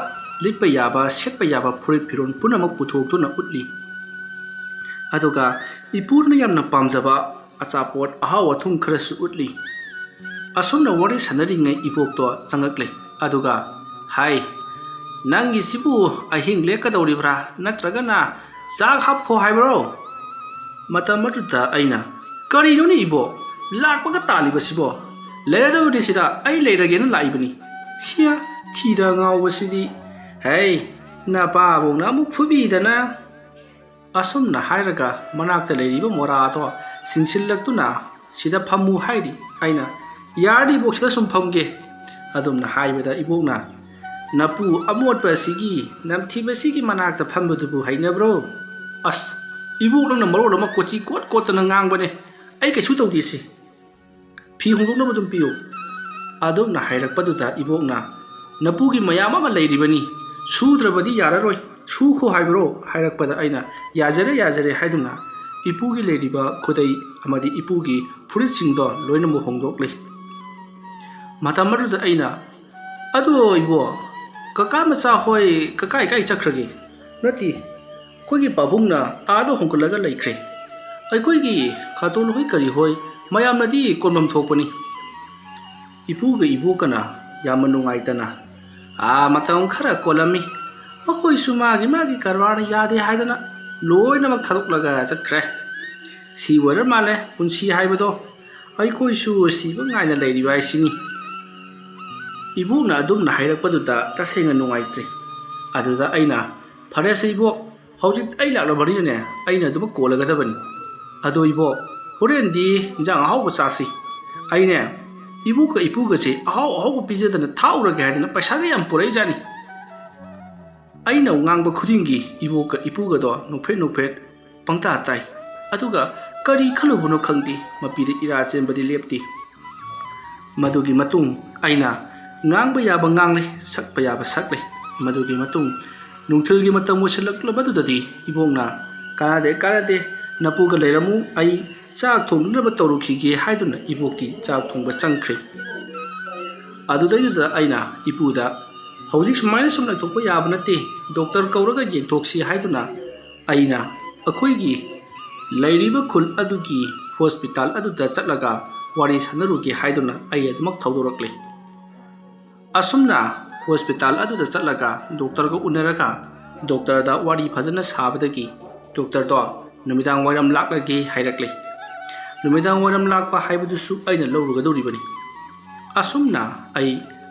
ꯂꯤꯠꯄ ꯌꯥꯕ, ꯁꯦꯠꯄ ꯌꯥꯕ ꯐꯨꯔꯤꯠ ꯐꯤꯔꯣꯜ ꯄꯨꯝꯅꯃꯛ ꯄꯨꯊꯣꯛꯇꯨꯅ ꯎꯠꯂꯤ꯫ ꯑꯗꯨꯒ ꯏꯄꯨꯅ ꯌꯥꯝꯅ ꯄꯥꯝꯖꯕ ꯑꯆꯥꯄꯣꯠ ꯑꯍꯥꯎ ꯑꯊꯨꯝ ꯈꯔꯁꯨ ꯎꯠꯂꯤ꯫ ꯑꯁꯨꯝꯅ ꯋꯥꯔꯤ ꯁꯥꯟꯅꯔꯤꯉꯩ ꯏꯕꯣꯛꯇꯣ ꯆꯪꯉꯛꯂꯦ꯫ ꯑꯗꯨꯒ ꯍꯥꯏ, "ꯅꯪꯒꯤꯁꯤꯕꯨ ꯑꯍꯤꯡ ꯂꯦꯛꯀꯗꯧꯔꯤꯕ꯭ꯔꯥ, ꯅꯠꯇ꯭ꯔꯒꯅ ꯆꯥꯛ ꯍꯥꯞꯈꯣ ꯍꯥꯏꯕ꯭ꯔꯣ?" ꯃꯇꯝ ꯑꯗꯨꯗ ꯑꯩꯅ, "ꯀꯔꯤꯅꯣꯅꯦ ꯏꯕꯣꯛ, ꯂꯥꯛꯄꯒ ꯇꯥꯜꯂꯤꯕꯁꯤꯕꯣ? ꯂꯩꯔꯗꯕꯗꯤ ꯁꯤꯗ ꯑꯩ ꯂꯩꯔꯒꯦꯅ ꯂꯥꯛꯏꯕꯅꯤ꯫ ꯁꯤꯌꯥ, ꯊꯤꯗ ꯉꯥꯎꯕꯁꯤꯗꯤ꯫ ꯍꯩ, ꯅꯄꯥꯕꯨꯡꯅ ꯑꯃꯨꯛ ꯐꯨꯕꯤꯗꯅ!" ꯑꯁꯨꯝꯅ ꯍꯥꯏꯔꯒ ꯃꯅꯥꯛꯇ ꯂꯩꯔꯤꯕ ꯃꯣꯔꯥꯗꯣ ꯆꯤꯡꯁꯤꯜꯂꯛꯇꯨꯅ, "ꯁꯤꯗ ꯐꯝꯃꯨ" ꯍꯥꯏꯔꯤ꯫ ꯑꯩꯅ, "ꯌꯥꯔꯗꯤ ꯏꯕꯣꯛ ꯁꯤꯗ ꯁꯨꯝ ꯐꯝꯒꯦ" ꯑꯗꯨꯝꯅ ꯍꯥꯏꯕꯗ ꯏꯕꯣꯛꯅ, "ꯅꯄꯨ ꯑꯃꯣꯠꯄ ꯑꯁꯤꯒꯤ, ꯅꯝꯊꯤꯕꯁꯤꯒꯤ ꯃꯅꯥꯛꯇ ꯐꯝꯕꯗꯨꯕꯨ ꯍꯩꯅꯕ꯭ꯔꯣ?" ꯑꯁ, ꯏꯕꯣꯛ ꯅꯪꯅ ꯃꯔꯣꯜ ꯑꯃ ꯀꯣꯆꯤ ꯀꯣꯠ ꯀꯣꯠꯇꯅ ꯉꯥꯡꯕꯅꯦ꯫ ꯑꯩ ꯀꯩꯁꯨ ꯇꯧꯗꯦ ꯁꯤ꯫ ꯐꯤ ꯍꯣꯡꯗꯣꯛꯅꯕ ꯑꯗꯨꯝ ꯄꯤꯌꯨ꯫ ꯑꯗꯨꯝꯅ ꯍꯥꯏꯔꯛꯄꯗꯨꯗ ꯏꯕꯣꯛꯅ, "ꯅꯄꯨꯒꯤ ꯃꯌꯥꯝ ꯑꯃ ꯂꯩꯔꯤꯕꯅꯤ, ꯁꯨꯗ꯭ꯔꯕꯗꯤ ꯌꯥꯔꯔꯣꯏ, ꯁꯨꯈꯣ ꯍꯥꯏꯕ꯭ꯔꯣ?" ꯍꯥꯏꯔꯛꯄꯗ ꯑꯩꯅ, "ꯌꯥꯖꯔꯦ, ꯌꯥꯖꯔꯦ" ꯍꯥꯏꯗꯨꯅ ꯏꯄꯨꯒꯤ ꯂꯩꯔꯤꯕ ꯈꯨꯗꯩ ꯑꯃꯗꯤ ꯏꯄꯨꯒꯤ ꯐꯨꯔꯤꯠꯁꯤꯡꯗꯣ ꯂꯣꯏꯅꯃꯛ ꯍꯣꯡꯗꯣꯛꯂꯤ꯫ ꯃꯇꯝ ꯑꯗꯨꯗ ꯑꯩꯅ, "ꯑꯗꯣ ꯏꯕꯣꯛ, ꯀꯀꯥ ꯃꯆꯥ ꯍꯣꯏ ꯀꯀꯥꯏ ꯀꯥꯏ ꯆꯠꯈ꯭ꯔꯒꯦ?" ꯅꯠꯇꯦ, ꯑꯩꯈꯣꯏꯒꯤ ꯄꯥꯕꯨꯡꯅ ꯑꯥꯗ ꯍꯣꯡꯒꯠꯂꯒ ꯂꯩꯈ꯭ꯔꯦ꯫ ꯑꯩꯈꯣꯏꯒꯤ ꯈꯥꯇꯣꯟ ꯍꯣꯏ ꯀꯔꯤ ꯍꯣꯏ ꯃꯌꯥꯝꯅꯗꯤ ꯀꯣꯟꯐꯝ ꯊꯣꯛꯄꯅꯤ꯫ ꯏꯄꯨꯒ ꯏꯕꯣꯛꯀꯅ ꯌꯥꯝꯅ ꯅꯨꯡꯉꯥꯏꯇꯅ, "ꯑꯥ, ꯃꯇꯝ ꯈꯔ ꯀꯣꯜꯂꯝꯃꯤ, ꯃꯈꯣꯏꯁꯨ ꯃꯥꯒꯤ ꯃꯥꯒꯤ ꯀꯔꯕꯥꯔꯅ ꯌꯥꯗꯦ ꯍꯥꯏꯗꯅ ꯂꯣꯏꯅꯃꯛ ꯊꯥꯗꯣꯛꯂꯒ ꯆꯠꯈ꯭ꯔꯦ꯫ ꯁꯤ ꯑꯣꯏꯔ ꯃꯥꯜꯂꯦ ꯄꯨꯟꯁꯤ ꯍꯥꯏꯕꯗꯣ, ꯑꯩꯈꯣꯏꯁꯨ ꯁꯤꯕ ꯉꯥꯏꯅ ꯂꯩꯔꯤꯕ ꯍꯥꯏꯁꯤꯅꯤ"꯫ ꯏꯕꯣꯛꯅ ꯑꯗꯨꯝꯅ ꯍꯥꯏꯔꯛꯄꯗꯨꯗ ꯇꯁꯦꯡꯅ ꯅꯨꯡꯉꯥꯏꯇ꯭ꯔꯦ꯫ ꯑꯗꯨꯗ ꯑꯩꯅ, "ꯐꯔꯦꯁꯦ ꯏꯕꯣꯛ, ꯍꯧꯖꯤꯛ ꯑꯩ ꯂꯥꯛꯂꯕꯅꯤꯅꯅꯦ, ꯑꯩꯅ ꯑꯗꯨꯃꯛ ꯀꯣꯜꯂꯒꯗꯕꯅꯤ꯫ ꯑꯗꯣ ꯏꯕꯣꯛ, ꯍꯣꯔꯦꯟꯗꯤ ꯏꯟꯖꯥꯡ ꯑꯍꯥꯎꯕ ꯆꯥꯁꯤ꯫ ꯑꯩꯅꯦ, ꯏꯕꯣꯛꯀ ꯏꯄꯨꯒꯁꯦ ꯑꯍꯥꯎ ꯑꯍꯥꯎꯕ ꯄꯤꯖꯗꯅ ꯊꯥꯛꯎꯔꯒꯦ" ꯍꯥꯏꯗꯅ ꯄꯩꯁꯥꯒ ꯌꯥꯝ ꯄꯨꯔꯛꯏꯖꯥꯠꯅꯤ꯫ ꯑꯩꯅ ꯉꯥꯡꯕ ꯈꯨꯗꯤꯡꯒꯤ ꯏꯕꯣꯛꯀ ꯏꯄꯨꯒꯗꯣ ꯅꯣꯛꯐꯦꯠ ꯅꯣꯛꯐꯦꯠ ꯄꯪꯇꯥ ꯇꯥꯏ꯫ ꯑꯗꯨꯒ ꯀꯔꯤ ꯈꯜꯂꯨꯕꯅꯣ ꯈꯪꯗꯦ, ꯃꯄꯤꯗ ꯏꯔꯥ ꯆꯦꯟꯕꯗꯤ ꯂꯦꯞꯇꯦ꯫ ꯃꯗꯨꯒꯤ ꯃꯇꯨꯡ ꯑꯩꯅ ꯉꯥꯡꯕ ꯌꯥꯕ ꯉꯥꯡꯂꯦ, ꯁꯛꯄ ꯌꯥꯕ ꯁꯛꯂꯦ꯫ ꯃꯗꯨꯒꯤ ꯃꯇꯨꯡ ꯅꯨꯡꯊꯤꯜꯒꯤ ꯃꯇꯝ ꯑꯣꯏꯁꯤꯜꯂꯛꯂꯕꯗꯨꯗꯗꯤ ꯏꯕꯣꯛꯅ, "ꯀꯥꯟꯅꯗꯦ, ꯀꯥꯟꯅꯗꯦ, ꯅꯄꯨꯒ ꯂꯩꯔꯝꯃꯨ, ꯑꯩ ꯆꯥꯛ ꯊꯣꯡꯅꯅꯕ ꯇꯧꯔꯨꯈꯤꯒꯦ" ꯍꯥꯏꯗꯨꯅ ꯏꯕꯣꯛꯇꯤ ꯆꯥꯛ ꯊꯣꯡꯕ ꯆꯪꯈ꯭ꯔꯦ꯫ ꯑꯗꯨꯗꯩꯗꯨꯗ ꯑꯩꯅ ꯏꯄꯨꯗ, "ꯍꯧꯖꯤꯛ ꯁꯨꯃꯥꯏꯅ ꯁꯨꯝ ꯂꯩꯊꯣꯛꯄ ꯌꯥꯕ ꯅꯠꯇꯦ, ꯗꯣꯛꯇꯔ ꯀꯧꯔꯒ ꯌꯦꯡꯊꯣꯛꯁꯤ" ꯍꯥꯏꯗꯨꯅ ꯑꯩꯅ ꯑꯩꯈꯣꯏꯒꯤ ꯂꯩꯔꯤꯕ ꯈꯨꯜ ꯑꯗꯨꯒꯤ ꯍꯣꯁꯄꯤꯇꯥꯜ ꯑꯗꯨꯗ ꯆꯠꯂꯒ ꯋꯥꯔꯤ ꯁꯥꯟꯅꯔꯨꯒꯦ ꯍꯥꯏꯗꯨꯅ ꯑꯩ ꯑꯗꯨꯃꯛ ꯊꯧꯗꯣꯔꯛꯂꯦ꯫ ꯑꯁꯨꯝꯅ ꯍꯣꯁꯄꯤꯇꯥꯜ ꯑꯗꯨꯗ ꯆꯠꯂꯒ ꯗꯣꯛꯇꯔꯒ ꯎꯅꯔꯒ ꯗꯣꯛꯇꯔꯗ ꯋꯥꯔꯤ ꯐꯖꯅ ꯁꯥꯕꯗꯒꯤ ꯗꯣꯛꯇꯔꯗꯣ ꯅꯨꯃꯤꯗꯥꯡ ꯋꯥꯏꯔꯝ ꯂꯥꯛꯂꯒꯦ ꯍꯥꯏꯔꯛꯂꯦ꯫ ꯅꯨꯃꯤꯗꯥꯡ ꯋꯥꯏꯔꯝ ꯂꯥꯛꯄ ꯍꯥꯏꯕꯗꯨꯁꯨ ꯑꯩꯅ ꯂꯧꯔꯨꯒꯗꯧꯔꯤꯕꯅꯤ꯫ ꯑꯁꯨꯝꯅ ꯑꯩ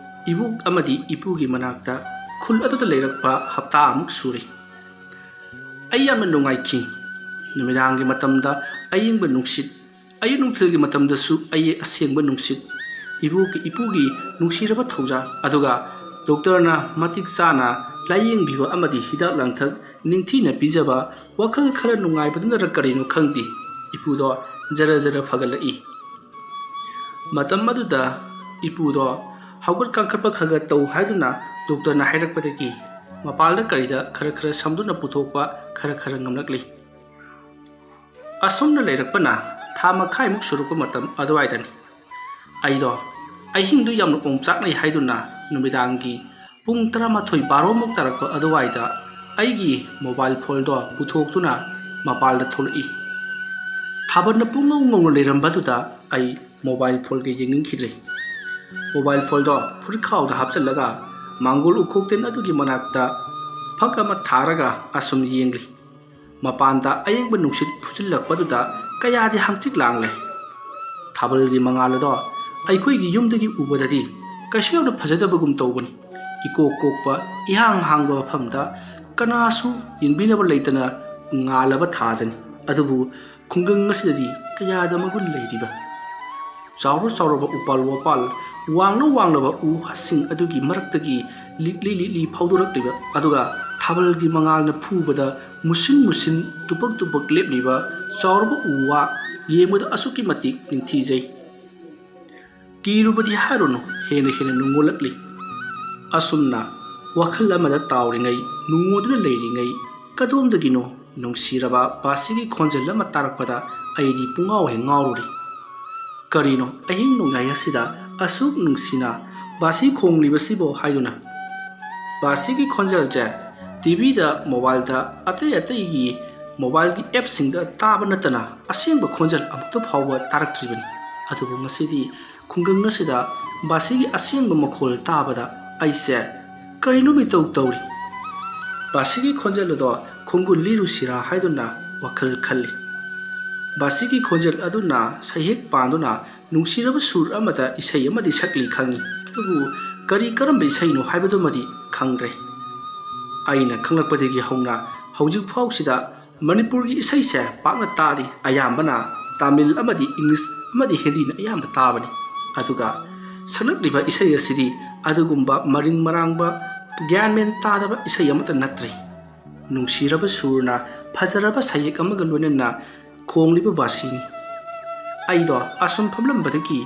ꯏꯕꯣꯛ ꯑꯃꯗꯤ ꯏꯄꯨꯒꯤ ꯃꯅꯥꯛꯇ ꯈꯨꯜ ꯑꯗꯨꯗ ꯂꯩꯔꯛꯄ ꯍꯞꯇꯥ ꯑꯃꯨꯛ ꯁꯨꯔꯦ꯫ ꯑꯩ ꯌꯥꯝꯅ ꯅꯨꯡꯉꯥꯏꯈꯤ꯫ ꯅꯨꯃꯤꯗꯥꯡꯒꯤ ꯃꯇꯝꯗ ꯑꯌꯤꯡꯕ ꯅꯨꯡꯁꯤꯠ, ꯑꯌꯨꯛ ꯅꯨꯡꯊꯤꯜꯒꯤ ꯃꯇꯝꯗꯁꯨ ꯑꯩ ꯑꯁꯦꯡꯕ ꯅꯨꯡꯁꯤꯠ, ꯏꯕꯣꯛꯀꯤ ꯏꯄꯨꯒꯤ ꯅꯨꯡꯁꯤꯔꯕ ꯊꯧꯖꯥꯜ, ꯑꯗꯨꯒ ꯗꯣꯛꯇꯔꯅ ꯃꯇꯤꯛ ꯆꯥꯅ ꯂꯥꯌꯦꯡꯕꯤꯕ ꯑꯃꯗꯤ ꯍꯤꯗꯥꯛ ꯂꯥꯡꯊꯛ ꯅꯤꯡꯊꯤꯅ ꯄꯤꯖꯕ, ꯋꯥꯈꯜ ꯈꯔ ꯅꯨꯡꯉꯥꯏꯕꯗꯨꯅꯔ ꯀꯔꯤꯅꯣ ꯈꯪꯗꯦ, ꯏꯄꯨꯗꯣ ꯖꯔ ꯖꯔ ꯐꯒꯠꯂꯛꯏ꯫ ꯃꯇꯝ ꯑꯗꯨꯗ ꯏꯄꯨꯗꯣ ꯍꯧꯒꯠ ꯀꯥꯡꯈꯠꯄ ꯈꯔ ꯈꯔ ꯇꯧ ꯍꯥꯏꯗꯨꯅ ꯗꯣꯛꯇꯔꯅ ꯍꯥꯏꯔꯛꯄꯗꯒꯤ ꯃꯄꯥꯜꯗ ꯀꯔꯤꯗ ꯈꯔ ꯈꯔ ꯁꯝꯗꯨꯅ ꯄꯨꯊꯣꯛꯄ ꯈꯔ ꯈꯔ ꯉꯝꯂꯛꯂꯤ꯫ ꯑꯁꯨꯝꯅ ꯂꯩꯔꯛꯄꯅ ꯊꯥ ꯃꯈꯥꯏꯃꯨꯛ ꯁꯨꯔꯛꯄ ꯃꯇꯝ ꯑꯗꯨꯋꯥꯏꯗꯅꯤ꯫ ꯑꯩꯗꯣ ꯑꯍꯤꯡꯗꯨ ꯌꯥꯝꯅ ꯑꯣꯝꯆꯥꯛꯅꯩ ꯍꯥꯏꯗꯨꯅ ꯅꯨꯃꯤꯗꯥꯡꯒꯤ ꯄꯨꯡ ꯇꯔꯥꯃꯥꯊꯣꯏ ꯕꯥꯔꯣꯃꯨꯛ ꯇꯥꯔꯛꯄ ꯑꯗꯨꯋꯥꯏꯗ ꯑꯩꯒꯤ ꯃꯣꯕꯥꯏꯜ ꯐꯣꯟꯗꯣ ꯄꯨꯊꯣꯛꯇꯨꯅ ꯃꯄꯥꯟꯗ ꯊꯣꯛꯂꯛꯏ꯫ ꯊꯥꯕꯜꯅ ꯄꯨꯡꯉꯧ ꯉꯧꯅ ꯂꯩꯔꯝꯕꯗꯨꯗ ꯑꯩ ꯃꯣꯕꯥꯏꯜ ꯐꯣꯟꯒ ꯌꯦꯡꯅꯤꯡꯈꯤꯗ꯭ꯔꯦ꯫ ꯃꯣꯕꯥꯏꯜ ꯐꯣꯟꯗꯣ ꯐꯨꯔꯤꯠꯈꯥꯎꯗ ꯍꯥꯞꯆꯤꯜꯂꯒ ꯃꯥꯡꯒꯣꯜ ꯎꯈꯣꯛꯇꯦꯟ ꯑꯗꯨꯒꯤ ꯃꯅꯥꯛꯇ ꯐꯛ ꯑꯃ ꯊꯥꯔꯒ ꯑꯁꯨꯝ ꯌꯦꯡꯂꯤ꯫ ꯃꯄꯥꯟꯗ ꯑꯌꯤꯡꯕ ꯅꯨꯡꯁꯤꯠ ꯐꯨꯖꯤꯜꯂꯛꯄꯗꯨꯗ ꯀꯌꯥꯗꯤ ꯍꯪꯆꯤꯠ ꯂꯥꯡꯂꯦ꯫ ꯊꯥꯕꯜꯒꯤ ꯃꯉꯥꯜ ꯑꯗꯣ ꯑꯩꯈꯣꯏꯒꯤ ꯌꯨꯝꯗꯒꯤ ꯎꯕꯗꯗꯤ ꯀꯩꯁꯨ ꯌꯥꯝꯅ ꯐꯖꯗꯕꯒꯨꯝ ꯇꯧꯕꯅꯤ꯫ ꯏꯀꯣꯛ ꯀꯣꯛꯄ, ꯏꯍꯥꯡ ꯍꯥꯡꯕ ꯃꯐꯝꯗ ꯀꯅꯥꯁꯨ ꯌꯦꯡꯕꯤꯅꯕ ꯂꯩꯇꯅ ꯉꯥꯜꯂꯕ ꯊꯥꯖꯅꯤ꯫ ꯑꯗꯨꯕꯨ ꯈꯨꯡꯒꯪ ꯑꯁꯤꯗꯗꯤ ꯀꯌꯥꯗ ꯃꯒꯨꯟ ꯂꯩꯔꯤꯕ! ꯆꯥꯎꯔ ꯆꯥꯎꯔꯕ ꯎꯄꯥꯜ ꯋꯥꯄꯥꯜ, ꯋꯥꯡꯅ ꯋꯥꯡꯂꯕ ꯎ ꯋꯥꯁꯤꯡ ꯑꯗꯨꯒꯤ ꯃꯔꯛꯇꯒꯤ ꯂꯤꯛꯂꯤ ꯂꯤꯛꯂꯤ ꯐꯥꯎꯗꯣꯔꯛꯂꯤꯕ, ꯑꯗꯨꯒ ꯊꯥꯕꯜꯒꯤ ꯃꯉꯥꯜꯅ ꯐꯨꯕꯗ ꯃꯨꯁꯤꯟ ꯃꯨꯁꯤꯟ ꯇꯨꯄꯛ ꯇꯨꯄꯛ ꯂꯦꯞꯂꯤꯕ ꯆꯥꯎꯔꯕ ꯎ ꯋꯥ ꯌꯦꯡꯕꯗ ꯑꯁꯨꯛꯀꯤ ꯃꯇꯤꯛ ꯅꯤꯡꯊꯤꯖꯩ꯫ ꯀꯤꯔꯨꯕꯗꯤ ꯍꯥꯏꯔꯨꯅꯨ, ꯍꯦꯟꯅ ꯍꯦꯟꯅ ꯅꯨꯡꯉꯣꯜꯂꯛꯂꯤ꯫ ꯑꯁꯨꯝꯅ ꯋꯥꯈꯜ ꯑꯃꯗ ꯇꯥꯎꯔꯤꯉꯩ, ꯅꯨꯡꯉꯣꯟꯗꯨꯅ ꯂꯩꯔꯤꯉꯩ, ꯀꯗꯣꯝꯗꯒꯤꯅꯣ ꯅꯨꯡꯁꯤꯔꯕ ꯕꯥꯁꯤꯒꯤ ꯈꯣꯟꯖꯦꯜ ꯑꯃ ꯇꯥꯔꯛꯄꯗ ꯑꯩꯗꯤ ꯄꯨꯡꯉꯥꯎ ꯍꯦꯛ ꯉꯥꯎꯔꯨꯔꯦ꯫ ꯀꯔꯤꯅꯣ ꯑꯍꯤꯡ ꯅꯣꯡꯌꯥꯏ ꯑꯁꯤꯗ ꯑꯁꯨꯛ ꯅꯨꯡꯁꯤꯅ ꯕꯥꯁꯤ ꯈꯣꯡꯂꯤꯕꯁꯤꯕꯣ ꯍꯥꯏꯗꯨꯅ? ꯕꯥꯁꯤꯒꯤ ꯈꯣꯟꯖꯦꯜꯁꯦ ꯇꯤ ꯚꯤꯗ, ꯃꯣꯕꯥꯏꯜꯗ, ꯑꯇꯩ ꯑꯇꯩꯒꯤ ꯃꯣꯕꯥꯏꯜꯒꯤ ꯑꯦꯞꯁꯤꯡꯗ ꯇꯥꯕ ꯅꯠꯇꯅ ꯑꯁꯦꯡꯕ ꯈꯣꯟꯖꯦꯜ ꯑꯃꯨꯛꯇ ꯐꯥꯎꯕ ꯇꯥꯔꯛꯇ꯭ꯔꯤꯕꯅꯤ꯫ ꯑꯗꯨꯕꯨ ꯉꯁꯤꯗꯤ ꯈꯨꯡꯒꯪ ꯑꯁꯤꯗ ꯕꯥꯁꯤꯒꯤ ꯑꯁꯦꯡꯕ ꯃꯈꯣꯜ ꯇꯥꯕꯗ ꯑꯩꯁꯦ ꯀꯔꯤꯅꯣꯝ ꯏꯇꯧ ꯇꯧꯔꯤ꯫ ꯕꯥꯁꯤꯒꯤ ꯈꯣꯟꯖꯦꯜ ꯑꯗꯣ ꯈꯣꯡꯒꯨꯜ ꯂꯤꯔꯨꯁꯤꯔꯥ ꯍꯥꯏꯗꯨꯅ ꯋꯥꯈꯜ ꯈꯜꯂꯤ꯫ ꯕꯥꯁꯤꯒꯤ ꯈꯣꯟꯖꯦꯜ ꯑꯗꯨꯅ ꯁꯩꯍꯦꯛ ꯄꯥꯟꯗꯨꯅ ꯅꯨꯡꯁꯤꯔꯕ ꯁꯨꯔ ꯑꯃꯗ ꯏꯁꯩ ꯑꯃꯗꯤ ꯁꯛꯂꯤ ꯈꯪꯉꯤ, ꯑꯗꯨꯕꯨ ꯀꯔꯤ ꯀꯔꯝꯕ ꯏꯁꯩꯅꯣ ꯍꯥꯏꯕꯗꯨꯃꯗꯤ ꯈꯪꯗ꯭ꯔꯦ꯫ ꯑꯩꯅ ꯈꯪꯂꯛꯄꯗꯒꯤ ꯍꯧꯅ ꯍꯧꯖꯤꯛ ꯐꯥꯎꯁꯤꯗ ꯃꯅꯤꯄꯨꯔꯒꯤ ꯏꯁꯩꯁꯦ ꯄꯥꯛꯅ ꯇꯥꯗꯦ꯫ ꯑꯌꯥꯝꯕꯅ ꯇꯥꯃꯤꯜ ꯑꯃꯗꯤ ꯏꯪꯂꯤꯁ ꯑꯃꯗꯤ ꯍꯤꯟꯗꯤꯅ ꯑꯌꯥꯝꯕ ꯇꯥꯕꯅꯤ꯫ ꯑꯗꯨꯒ ꯁꯛꯂꯛꯂꯤꯕ ꯏꯁꯩ ꯑꯁꯤꯗꯤ ꯑꯗꯨꯒꯨꯝꯕ ꯃꯔꯤꯡ ꯃꯔꯥꯡꯕ, ꯒ꯭ꯌꯥꯟ ꯃꯦꯟ ꯇꯥꯗꯕ ꯏꯁꯩ ꯑꯃꯠꯇ ꯅꯠꯇ꯭ꯔꯦ꯫ ꯅꯨꯡꯁꯤꯔꯕ ꯁꯨꯔꯅ ꯐꯖꯔꯕ ꯁꯩꯌꯦꯛ ꯑꯃꯒ ꯂꯣꯏꯅꯅ ꯈꯣꯡꯂꯤꯕ ꯕꯥꯁꯤꯅꯤ꯫ ꯑꯩꯗꯣ ꯑꯁꯨꯝ ꯐꯝꯂꯝꯕꯗꯒꯤ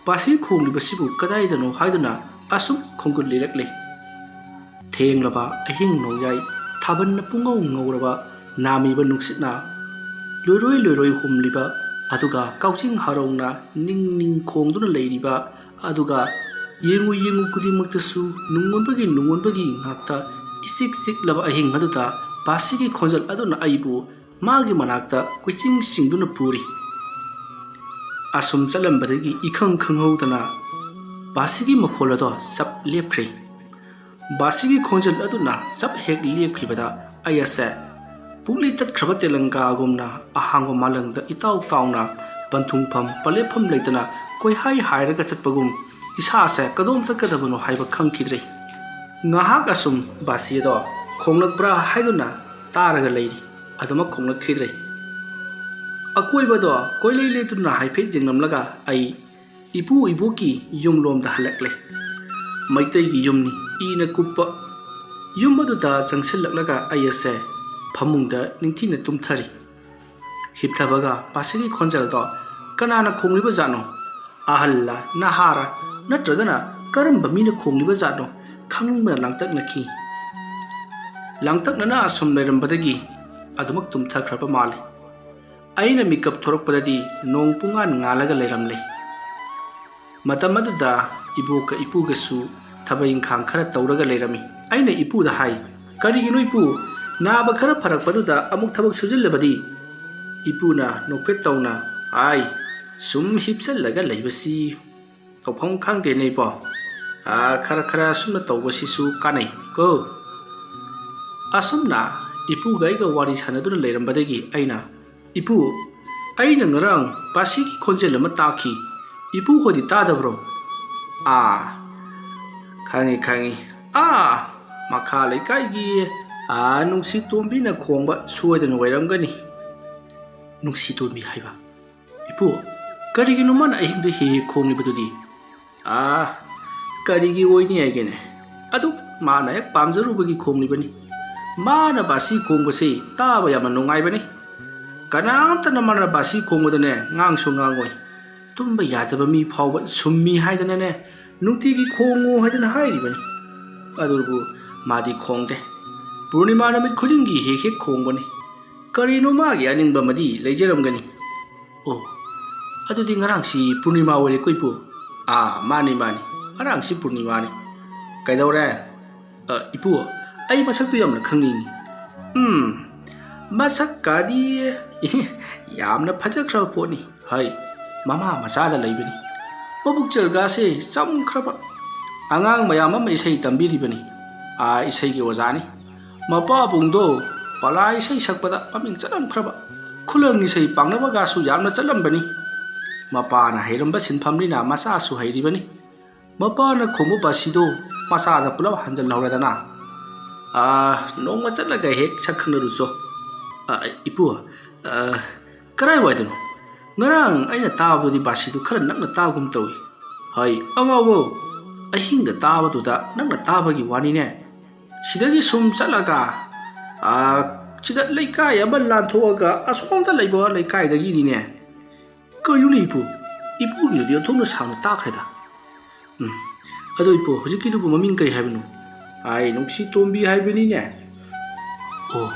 ꯕꯥꯁꯤ ꯈꯣꯡꯂꯤꯕꯁꯤꯕꯨ ꯀꯗꯥꯏꯗꯅꯣ ꯍꯥꯏꯗꯨꯅ ꯑꯁꯨꯝ ꯈꯣꯡꯒꯨꯜ ꯂꯤꯔꯛꯂꯦ꯫ ꯊꯦꯡꯂꯕ ꯑꯍꯤꯡ ꯅꯣꯡꯌꯥꯏ, ꯊꯥꯕꯜꯅ ꯄꯨꯡꯉꯧ ꯉꯧꯔꯕ, ꯅꯥꯃꯤꯕ ꯅꯨꯡꯁꯤꯠꯅ ꯂꯣꯏꯔꯣꯏ ꯂꯣꯏꯔꯣꯏ ꯍꯨꯝꯂꯤꯕ, ꯑꯗꯨꯒ ꯀꯥꯎꯖꯤꯡ ꯍꯔꯥꯎꯅ ꯅꯤꯡ ꯅꯤꯡ ꯈꯣꯡꯗꯨꯅ ꯂꯩꯔꯤꯕ, ꯑꯗꯨꯒ ꯌꯦꯡꯉꯨ ꯌꯦꯡꯉꯨ ꯈꯨꯗꯤꯡꯃꯛꯇꯁꯨ ꯅꯨꯡꯉꯣꯟꯕꯒꯤ ꯅꯨꯡꯉꯣꯟꯕꯒꯤ ꯉꯥꯛꯇ ꯏꯆꯤꯛ ꯆꯤꯛꯂꯕ ꯑꯍꯤꯡ ꯑꯗꯨꯗ ꯕꯥꯁꯤꯒꯤ ꯈꯣꯟꯖꯦꯜ ꯑꯗꯨꯅ ꯑꯩꯕꯨ ꯃꯥꯒꯤ ꯃꯅꯥꯛꯇ ꯀꯣꯏꯆꯤꯡ ꯆꯤꯡꯗꯨꯅ ꯄꯨꯔꯤ꯫ ꯑꯁꯨꯝ ꯆꯠꯂꯝꯕꯗꯒꯤ ꯏꯈꯪ ꯈꯪꯍꯧꯗꯅ ꯕꯥꯁꯤꯒꯤ ꯃꯈꯣꯜ ꯑꯗꯣ ꯆꯞ ꯂꯦꯞꯈ꯭ꯔꯦ꯫ ꯕꯥꯁꯤꯒꯤ ꯈꯣꯟꯖꯦꯜ ꯑꯗꯨꯅ ꯆꯞ ꯍꯦꯛ ꯂꯦꯞꯈꯤꯕꯗ ꯑꯩ ꯑꯁꯦ ꯄꯨꯛꯂꯤ ꯇꯠꯈ꯭ꯔꯕ ꯇꯦꯂꯪꯒꯥꯒꯨꯝꯅ ꯑꯍꯥꯡꯕ ꯃꯥꯂꯪꯗ ꯏꯇꯥꯎ ꯇꯥꯎꯅ ꯄꯟꯊꯨꯡꯐꯝ ꯄꯂꯦꯞꯐꯝ ꯂꯩꯇꯅ ꯀꯣꯏꯍꯥꯏ ꯍꯥꯏꯔꯒ ꯆꯠꯄꯒꯨꯝ ꯏꯁꯥꯁꯦ ꯀꯗꯣꯝ ꯆꯠꯀꯗꯕꯅꯣ ꯍꯥꯏꯕ ꯈꯪꯈꯤꯗ꯭ꯔꯦ꯫ ꯉꯥꯏꯍꯥꯛ ꯑꯁꯨꯝ ꯕꯥꯁꯤ ꯑꯗꯣ ꯈꯣꯡꯂꯛꯄ꯭ꯔꯥ ꯍꯥꯏꯗꯨꯅ ꯇꯥꯔꯒ ꯂꯩꯔꯤ꯫ ꯑꯗꯨꯃꯛ ꯈꯣꯡꯂꯛꯈꯤꯗ꯭ꯔꯦ꯫ ꯑꯀꯣꯏꯕꯗꯣ ꯀꯣꯏꯂꯩ ꯂꯩꯇꯨꯅ ꯍꯥꯏꯐꯦꯠ ꯌꯦꯡꯂꯝꯂꯒ ꯑꯩ ꯏꯄꯨ ꯏꯕꯣꯛꯀꯤ ꯌꯨꯝꯂꯣꯝꯗ ꯍꯜꯂꯛꯂꯦ꯫ ꯃꯩꯇꯩꯒꯤ ꯌꯨꯝꯅꯤ, ꯏꯅ ꯀꯨꯞꯄ꯫ ꯌꯨꯝ ꯑꯗꯨꯗ ꯆꯪꯁꯤꯜꯂꯛꯂꯒ ꯑꯩ ꯑꯁꯦ ꯐꯃꯨꯡꯗ ꯅꯤꯡꯊꯤꯅ ꯇꯨꯝꯊꯔꯤ꯫ ꯍꯤꯞꯊꯕꯒ ꯕꯥꯁꯤꯒꯤ ꯈꯣꯟꯖꯦꯜꯗꯣ ꯀꯅꯥꯅ ꯈꯣꯡꯂꯤꯕ ꯖꯥꯠꯅꯣ? ꯑꯍꯜꯂ, ꯅꯍꯥꯔ, ꯅꯠꯇ꯭ꯔꯒꯅ ꯀꯔꯝꯕ ꯃꯤꯅ ꯈꯣꯡꯂꯤꯕ ꯖꯥꯠꯅꯣ? ꯈꯪꯅꯤꯡꯕꯅ ꯂꯥꯡꯇꯛꯅꯈꯤ꯫ ꯂꯥꯡꯇꯛꯅꯅ ꯑꯁꯨꯝ ꯂꯩꯔꯝꯕꯗꯒꯤ ꯑꯗꯨꯃꯛ ꯇꯨꯝꯊꯈ꯭ꯔꯕ ꯃꯥꯜꯂꯦ꯫ ꯑꯩꯅ ꯃꯤꯀꯞ ꯊꯣꯔꯛꯄꯗꯗꯤ ꯅꯣꯡ ꯄꯨꯡꯉꯥꯟ ꯉꯥꯜꯂꯒ ꯂꯩꯔꯝꯂꯦ꯫ ꯃꯇꯝ ꯑꯗꯨꯗ ꯏꯕꯣꯛꯀ ꯏꯄꯨꯒꯁꯨ ꯊꯕꯛ ꯏꯪꯈꯥꯡ ꯈꯔ ꯇꯧꯔꯒ ꯂꯩꯔꯝꯃꯤ꯫ ꯑꯩꯅ ꯏꯄꯨꯗ ꯍꯥꯏ, "ꯀꯔꯤꯒꯤꯅꯣ ꯏꯄꯨ, ꯅꯥꯕ ꯈꯔ ꯐꯔꯛꯄꯗꯨꯗ ꯑꯃꯨꯛ ꯊꯕꯛ ꯁꯨꯖꯤꯜꯂꯕꯗꯤ?" ꯏꯄꯨꯅ ꯅꯣꯛꯐꯦꯠ ꯇꯧꯅ ꯍꯥꯏ, "ꯁꯨꯝ ꯍꯤꯞꯆꯜꯂꯒ ꯂꯩꯕꯁꯤ ꯇꯧꯐꯝ ꯈꯪꯗꯦꯅꯦ ꯏꯄꯣ꯫ ꯑꯥ, ꯈꯔ ꯈꯔ ꯁꯨꯝꯅ ꯇꯧꯕꯁꯤꯁꯨ ꯀꯥꯟꯅꯩ ꯀꯣ꯫" ꯑꯁꯨꯝꯅ ꯏꯄꯨꯒ ꯑꯩꯒ ꯋꯥꯔꯤ ꯁꯥꯟꯅꯗꯨꯅ ꯂꯩꯔꯝꯕꯗꯒꯤ ꯑꯩꯅ, "ꯏꯄꯨ, ꯑꯩꯅ ꯉꯔꯥꯡ ꯕꯥꯁꯤꯒꯤ ꯈꯣꯟꯖꯦꯜ ꯑꯃ ꯇꯥꯈꯤ꯫ ꯏꯄꯨ ꯍꯣꯏꯗꯤ ꯇꯥꯗꯕ꯭ꯔꯣ?" "ꯑꯥ, ꯈꯪꯉꯤ, ꯈꯪꯉꯤ꯫ ꯑꯥ, ꯃꯈꯥ ꯂꯩꯀꯥꯏꯒꯤ, ꯑꯥ, ꯅꯨꯡꯁꯤꯇꯣꯝꯕꯤꯅ ꯈꯣꯡꯕ ꯁꯣꯏꯗꯅ ꯑꯣꯏꯔꯝꯒꯅꯤ꯫" "ꯅꯨꯡꯁꯤꯇꯣꯝꯕꯤ ꯍꯥꯏꯕ? ꯏꯄꯨ, ꯀꯔꯤꯒꯤꯅꯣ ꯃꯥꯅ ꯑꯍꯤꯡꯗ ꯍꯦꯛ ꯍꯦꯛ ꯈꯣꯡꯂꯤꯕꯗꯨꯗꯤ?" "ꯑꯥ, ꯀꯔꯤꯒꯤ ꯑꯣꯏꯅꯤ ꯍꯥꯏꯒꯦꯅꯦ? ꯑꯗꯨ ꯃꯥꯅ ꯍꯦꯛ ꯄꯥꯝꯖꯔꯨꯕꯒꯤ ꯈꯣꯡꯂꯤꯕꯅꯤ꯫ ꯃꯥꯅ ꯕꯥꯁꯤ ꯈꯣꯡꯕꯁꯤ ꯇꯥꯕ ꯌꯥꯝꯅ ꯅꯨꯡꯉꯥꯏꯕꯅꯤ꯫ ꯀꯅꯥꯝꯇꯅ ꯃꯥꯅ ꯕꯥꯁꯤ ꯈꯣꯡꯕꯗꯅꯦ ꯉꯥꯡꯁꯨ ꯉꯥꯡꯉꯣꯏ꯫ ꯇꯨꯝꯕ ꯌꯥꯗꯕ ꯃꯤ ꯐꯥꯎꯕ ꯁꯨꯝꯃꯤ ꯍꯥꯏꯗꯅꯅꯦ ꯅꯨꯡꯇꯤꯒꯤ ꯈꯣꯡꯉꯨ ꯍꯥꯏꯗꯅ ꯍꯥꯏꯔꯤꯕꯅꯤ꯫ ꯑꯗꯨꯕꯨ ꯃꯥꯗꯤ ꯈꯣꯡꯗꯦ꯫ ꯄꯨꯔꯅꯤꯃꯥ ꯅꯨꯃꯤꯠ ꯈꯨꯗꯤꯡꯒꯤ ꯍꯦꯛ ꯍꯦꯛ ꯈꯣꯡꯕꯅꯤ꯫ ꯀꯔꯤꯅꯣ ꯃꯥꯒꯤ ꯑꯅꯤꯡꯕ ꯑꯃꯗꯤ ꯂꯩꯖꯔꯝꯒꯅꯤ꯫" "ꯑꯣ, ꯑꯗꯨꯗꯤ ꯉꯔꯥꯡꯁꯤ ꯄꯨꯔꯅꯤꯃꯥ ꯑꯣꯏꯔꯦꯀꯣ ꯏꯄꯨ?" "ꯑꯥ, ꯃꯥꯅꯤ, ꯃꯥꯅꯤ, ꯉꯔꯥꯡꯁꯤ ꯄꯨꯔꯅꯤꯃꯥꯅꯤ꯫ ꯀꯩꯗꯧꯔꯦ?" "ꯑ, ꯏꯄꯨ, ꯑꯩ ꯃꯁꯛꯇꯨ ꯌꯥꯝꯅ ꯈꯪꯅꯤꯡꯏ꯫ ꯎꯝ, ꯃꯁꯛꯀꯗꯤ ꯌꯥꯝꯅ ꯐꯖꯈ꯭ꯔꯕ ꯄꯣꯠꯅꯤ꯫ ꯍꯣꯏ, ꯃꯃꯥ ꯃꯆꯥꯗ ꯂꯩꯕꯅꯤ꯫ ꯃꯕꯨꯛ ꯆꯦꯜꯒꯥꯁꯦ ꯆꯝꯈ꯭ꯔꯕ꯫ ꯑꯉꯥꯡ ꯃꯌꯥꯝ ꯑꯃ ꯏꯁꯩ ꯇꯝꯕꯤꯔꯤꯕꯅꯤ꯫ ꯑꯥ, ꯏꯁꯩꯒꯤ ꯑꯣꯖꯥꯅꯤ꯫ ꯃꯄꯥꯕꯨꯡꯗꯣ ꯄꯂꯥ ꯏꯁꯩ ꯁꯛꯄꯗ ꯃꯃꯤꯡ ꯆꯠꯂꯝꯈ꯭ꯔꯕ ꯈꯨꯂꯪ ꯏꯁꯩ ꯄꯥꯡꯅꯕꯒꯁꯨ ꯌꯥꯝꯅ ꯆꯠꯂꯝꯕꯅꯤ꯫ ꯃꯄꯥꯅ ꯍꯩꯔꯝꯕ ꯁꯤꯟꯐꯝꯅꯤꯅ ꯃꯆꯥꯁꯨ ꯍꯩꯔꯤꯕꯅꯤ꯫ ꯃꯄꯥꯅ ꯈꯣꯡꯕ ꯕꯥꯁꯤꯗꯣ ꯃꯆꯥꯗ ꯄꯨꯂꯞ ꯍꯟꯖꯜꯍꯧꯔꯦꯗꯅ꯫ ꯑꯥ, ꯅꯣꯡꯃ ꯆꯠꯂꯒ ꯍꯦꯛ ꯁꯛ ꯈꯪꯅꯔꯨꯆꯣ꯫ ꯑꯥ, ꯏꯄꯨ, ꯑꯥ, ꯀꯔꯥꯏꯋꯥꯏꯗꯅꯣ? ꯉꯔꯥꯡ ꯑꯩꯅ ꯇꯥꯕꯗꯨꯗꯤ ꯕꯥꯁꯤꯗꯨ ꯈꯔ ꯅꯛꯅ ꯇꯥꯕꯒꯨꯝ ꯇꯧꯏ꯫ ꯍꯣꯏ, ꯑꯉꯥꯎꯕꯧ, ꯑꯍꯤꯡꯗ ꯇꯥꯕꯗꯨꯗ ꯅꯛꯅ ꯇꯥꯕꯒꯤ ꯋꯥꯅꯤꯅꯦ꯫ ꯁꯤꯗꯒꯤ ꯁꯨꯝ ꯆꯠꯂꯒ, ꯑꯥ, ꯁꯤꯗ ꯂꯩꯀꯥꯏ ꯑꯃ ꯂꯥꯟꯊꯣꯛꯑꯒ ꯑꯁꯣꯝꯗ ꯂꯩꯕ ꯂꯩꯀꯥꯏꯗꯒꯤꯅꯤꯅꯦ꯫ ꯀꯩꯅꯣꯅꯦ ꯏꯄꯨ? ꯏꯄꯨꯒꯤꯗꯨꯗꯤ ꯑꯣꯟꯊꯣꯛꯅ ꯁꯥꯡꯅ ꯇꯥꯈ꯭ꯔꯦꯗ꯫ ꯎꯝ, ꯑꯗꯣ ꯏꯄꯨ, ꯍꯧꯖꯤꯛꯀꯤꯗꯨꯕꯨ ꯃꯃꯤꯡ ꯀꯔꯤ ꯍꯥꯏꯕꯅꯣ? ꯑꯥꯏ, ꯅꯨꯡꯁꯤ ꯇꯣꯝꯕꯤ ꯍꯥꯏꯕꯅꯤꯅꯦ꯫ ꯑꯣ,